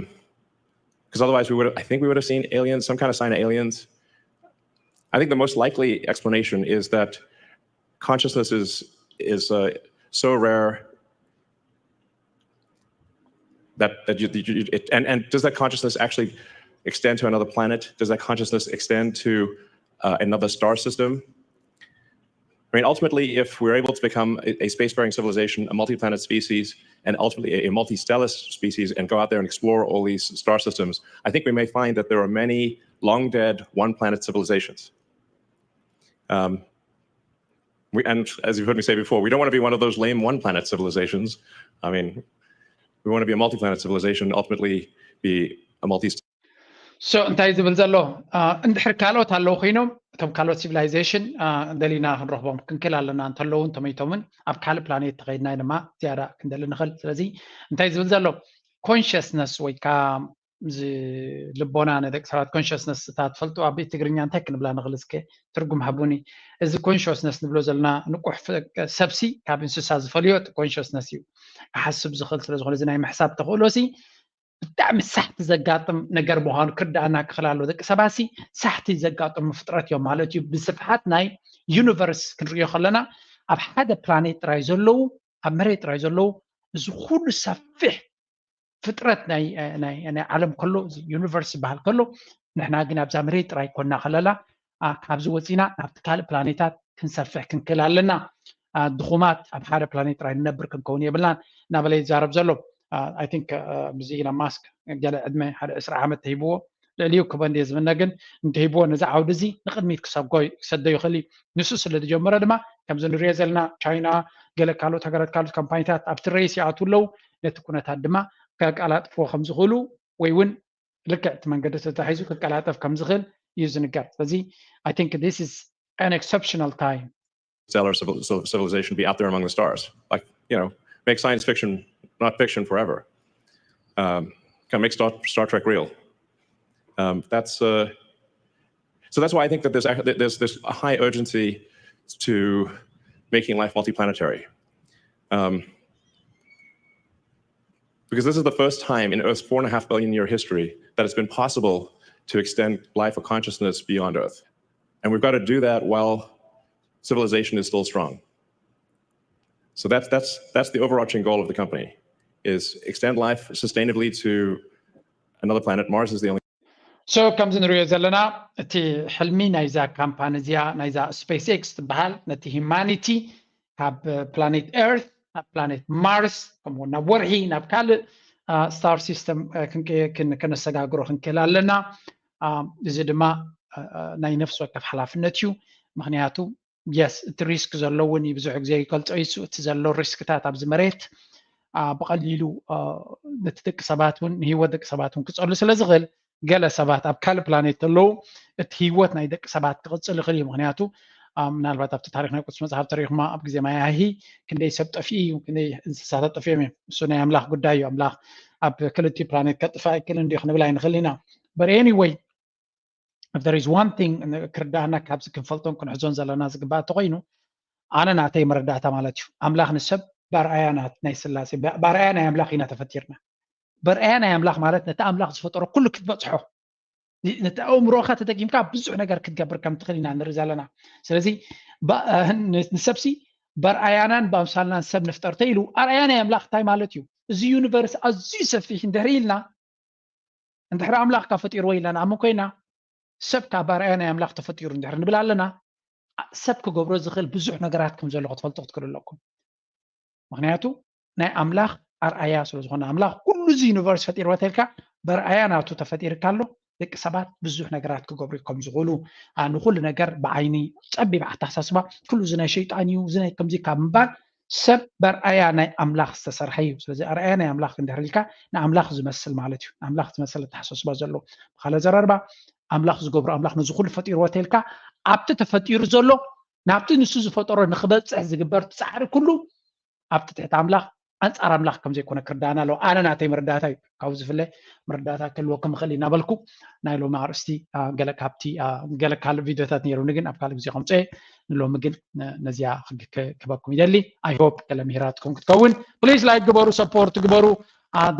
because otherwise we would I think we would have seen aliens, some kind of sign of aliens. I think the most likely explanation is that consciousness is is uh, so rare that that you, you it, and and does that consciousness actually extend to another planet? Does that consciousness extend to uh, another star system? I mean, ultimately, if we're able to become a, a spacefaring civilization, a multi-planet species, and ultimately a, a multi-stellar species, and go out there and explore all these star systems, I think we may find that there are many long-dead one-planet civilizations. Um, we, and as you've heard me say before, we don't want to be one of those lame one-planet civilizations. I mean, we want to be a multi-planet civilization, ultimately be a multi so እንታይ ዝብል ዘሎ እንድሕር ካልኦት ኣለዉ ኮይኖም እቶም ካልኦት ሲቪላይዜሽን ደሊና ክንረኽቦም ክንክእል ኣለና እንተለዉ እንተመይቶምን ኣብ ካልእ ፕላኔት ተኸይድና ድማ ዝያዳ ክንደሊ ንኽእል። ስለዚ እንታይ ዝብል ዘሎ ኮንሽስነስ ወይ ከዓ ልቦና ንደቂ ሰባት ኮንሽስነስ እታ ትፈልጡ ኣብ ትግርኛ እንታይ ክንብላ ንኽእል እስከ ትርጉም ሃቡኒ። እዚ ኮንሽስነስ ንብሎ ዘለና ንቁሕ ሰብሲ ካብ እንስሳ ዝፈልዮ ኮንሽስነስ እዩ። ክሓስብ ዝኽእል ስለዝኾነ እዚ ናይ ምሕሳብ ተኽእሎሲ ብጣዕሚ ሳሕቲ ዘጋጥም ነገር ምዃኑ ክርዳእና ክኽእል ኣለዎ። ደቂ ሰባት ሲ ሳሕቲ ዘጋጥሙ ፍጥረት እዮም ማለት እዩ። ብስፍሓት ናይ ዩኒቨርስ ክንሪኦ ከለና ኣብ ሓደ ፕላኔት ጥራይ ዘለዉ ኣብ መሬት ጥራይ ዘለዉ እዚ ኩሉ ሰፊሕ ፍጥረት ናይ ናይ ናይ ዓለም ከሎ እዚ ዩኒቨርስ ዝበሃል ከሎ ንሕና ግን ኣብዛ መሬት ጥራይ ኮና ከለላ ካብዚ ወፂና ናብቲ ካልእ ፕላኔታት ክንሰፍሕ ክንክእል ኣለና። ድኹማት ኣብ ሓደ ፕላኔት ጥራይ ንነብር ክንከውን የብልናን እናበለ ይዛረብ ዘሎ። I think ምስዚ ኢሎን ማስክ ገለ ዕድመ ሓደ ዕስራ ዓመት ተሂብዎ ልዕሊኡ ክበ እንድየ ዝምነ ግን እንተሂብዎ ነዚ ዓውዲ እዚ ንቕድሚት ክሰጎ ክሰዶ ይኽእል እዩ። ንሱ ስለ ዝጀመረ ድማ ከምዚ ንሪኦ ዘለና ቻይና ገለ ካልኦት ሃገራት ካልኦት ካምፓኒታት ኣብቲ ሬስ ይኣትዉ ኣለዉ። ነቲ ኩነታት ድማ ከቀላጥፍዎ ከም ዝኽእሉ ወይ እውን ልክዕ እቲ መንገዲ ተታሒዙ ክቀላጠፍ ከም ዝኽእል እዩ ዝንገር። ስለዚ I think this is an exceptional time. Stellar civilization be out there among the stars. Like, you know, make science fiction not fiction forever. Um, can make Star, Star Trek real. Um, that's uh, so that's why I think that there's there's there's a high urgency to making life multiplanetary. Um, because this is the first time in Earth's four and a half billion year history that it's been possible to extend life or consciousness beyond Earth. And we've got to do that while civilization is still strong. So that's that's that's the overarching goal of the company, is extend life sustainably to another planet. Mars is the only so ከምዚ ንሪኦ ዘለና እቲ ሕልሚ ናይዛ ካምፓኒ እዚኣ ናይዛ ስፔስ ኤክስ ትበሃል ነቲ ሂማኒቲ ካብ ፕላኔት ኤርት ናብ ፕላኔት ማርስ ከምኡ ናብ ወርሒ ናብ ካልእ ስታር ሲስተም ከነሰጋግሮ ክንክእል ኣለና። እዚ ድማ ናይ ነፍሲ ወከፍ ሓላፍነት እዩ። ምክንያቱ የስ፣ እቲ ሪስክ ዘሎ እውን ብዙሕ ግዜ ይገልጾ እዩ። እቲ ዘሎ ሪስክታት ኣብዚ መሬት ብቐሊሉ ነቲ ደቂ ሰባት እውን ንህይወት ደቂ ሰባት እውን ክጸሉ ስለ ዝኽእል፣ ገለ ሰባት ኣብ ካልእ ፕላኔት ዘለዉ እቲ ህይወት ናይ ደቂ ሰባት ክቕጽል ይኽእል እዩ። ምክንያቱ ምናልባት ኣብቲ ታሪክ ናይ ቅዱስ መጽሓፍ ተሪኹማ ኣብ ግዜ ማያሂ ክንደይ ሰብ ጠፊኡ እዩ፣ ክንደይ እንስሳታት ጠፊኦም እዮም። እሱ ናይ ኣምላኽ ጉዳይ እዩ። ኣምላኽ ኣብ ክልቲ ፕላኔት ከጥፋ ኣይክእል እንዲ ክንብል ኣይንኽእል ኢና። But anyway, if there is one thing ክርዳእና ካብዚ ክንፈልጦን ክንሕዞን ዘለና ዝግባእ እንተኮይኑ፣ ኣነ ናተይ መረዳእታ ማለት እዩ፣ ኣምላኽ ንሰብ ብኣርኣያ ናይ ስላሴ ብኣርኣያ ናይ ኣምላኽ ኢና ተፈጢርና። ብኣርኣያ ናይ ኣምላኽ ማለት ነቲ ኣምላኽ ዝፈጠሮ ኩሉ ክትበፅሖ፣ ነቲ ኣእምሮኻ ተጠቂምካ ብዙሕ ነገር ክትገብር ከም ትኽእል ኢና ንርኢ ዘለና። ስለዚ ንሰብሲ ብኣርኣያናን ብኣምሳልናን ሰብ ንፍጠር ተኢሉ፣ ኣርኣያ ናይ ኣምላኽ እንታይ ማለት እዩ? እዚ ዩኒቨርስ ኣዝዩ ሰፊሕ እንድሕር ኢልና፣ እንድሕር ኣምላኽ ካብ ፈጢርዎ ኢልና ንኣምን ኮይና፣ ሰብ ካብ ኣርኣያ ናይ ኣምላኽ ተፈጢሩ እንድሕር ንብል ኣለና፣ ሰብ ክገብሮ ዝኽእል ብዙሕ ነገራት ከም ዘሎ ክትፈልጡ ክትክእሉ ኣለኩም። ምክንያቱ ናይ ኣምላኽ ኣርኣያ ስለ ዝኾነ፣ ኣምላኽ ኩሉ እዚ ዩኒቨርስ ፈጢርዎ ተልካ፣ በርኣያ ናቱ ተፈጢርካ ኣሎ። ደቂ ሰባት ብዙሕ ነገራት ክገብሩ ከም ዝኽእሉ፣ ንኩሉ ነገር ብዓይኒ ጸቢብ ኣተሓሳስባ፣ ኩሉ እዚ ናይ ሸይጣን እዩ፣ እዚ ናይ ከምዚ ካብ ምባል፣ ሰብ በርኣያ ናይ ኣምላኽ ዝተሰርሐ እዩ። ስለዚ ኣርኣያ ናይ ኣምላኽ ክንድሕር ኢልካ ንኣምላኽ ዝመስል ማለት እዩ። ንኣምላኽ ዝመስል ኣተሓሳስባ ዘሎ፣ ብኻልእ ኣዘራርባ ኣምላኽ ዝገብሮ፣ ኣምላኽ ነዚ ኩሉ ፈጢርዎ ተልካ፣ ኣብቲ ተፈጢሩ ዘሎ ናብቲ ንሱ ዝፈጠሮ ንክበፅሕ ዝግበር ፃዕሪ ኩሉ ኣብቲ ትሕቲ ኣምላኽ ኣንፃር ኣምላኽ ከም ዘይኮነ ክርዳእና ኣለዎ። ኣነ ናተይ መረዳእታ እዩ፣ ካብኡ ዝፍለ መረዳእታ ክህልወኩም ይኽእል እዩ እናበልኩ፣ ናይ ሎሚ ኣርእስቲ ገለ ካብቲ ገለ ካልእ ቪድዮታት ነይሩኒ፣ ግን ኣብ ካልእ ግዜ ከምፅኦ እየ። ንሎሚ ግን ነዚኣ ክበኩም ይደሊ። I hope ገለ ምሂራትኩም ክትከውን። ፕሊዝ ላይክ ግበሩ፣ ሰፖርት ግበሩ፣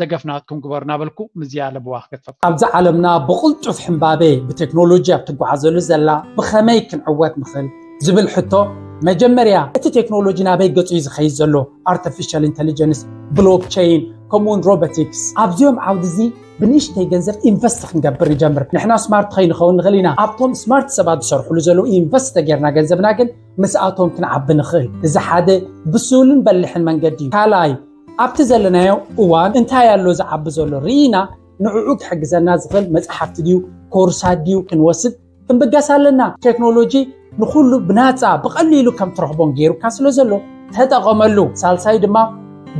ደገፍ ናትኩም ግበሩ እናበልኩ ምዝያ ለብዋ ክገድፈኩም። ኣብዚ ዓለምና ብቕልጡፍ ሕምባቤ ብቴክኖሎጂ ኣብ ትጓዓዘሉ ዘላ ብኸመይ ክንዕወት ንኽእል ዝብል ሕቶ፣ መጀመርያ እቲ ቴክኖሎጂ ናበይ ገጹ እዩ ዝኸይድ ዘሎ? ኣርቲፊሻል ኢንተሊጀንስ፣ ብሎክቸይን፣ ከምኡውን ሮቦቲክስ። ኣብዚኦም ዓውዲ እዚ ብንእሽተይ ገንዘብ ኢንቨስት ክንገብር ንጀምር። ንሕና ስማርት ከይንኸውን ንኽእል ኢና። ኣብቶም ስማርት ሰባት ዝሰርሕሉ ዘለዉ ኢንቨስት ተጌርና ገንዘብና ግን ምስኣቶም ክንዓቢ ንኽእል። እዚ ሓደ ብሱልን በሊሕን መንገዲ እዩ። ካልኣይ፣ ኣብቲ ዘለናዮ እዋን እንታይ ኣሎ ዝዓቢ ዘሎ ርኢና ንዕኡ ክሕግዘና ዝኽእል መጽሓፍቲ ድዩ ኮርሳት ድዩ ክንወስድ ክንብገስ ኣለና። ቴክኖሎጂ ንኹሉ ብናጻ ብቐሊሉ ከም ትረኽቦን ገይሩካ ስለ ዘሎ ተጠቐመሉ። ሳልሳይ ድማ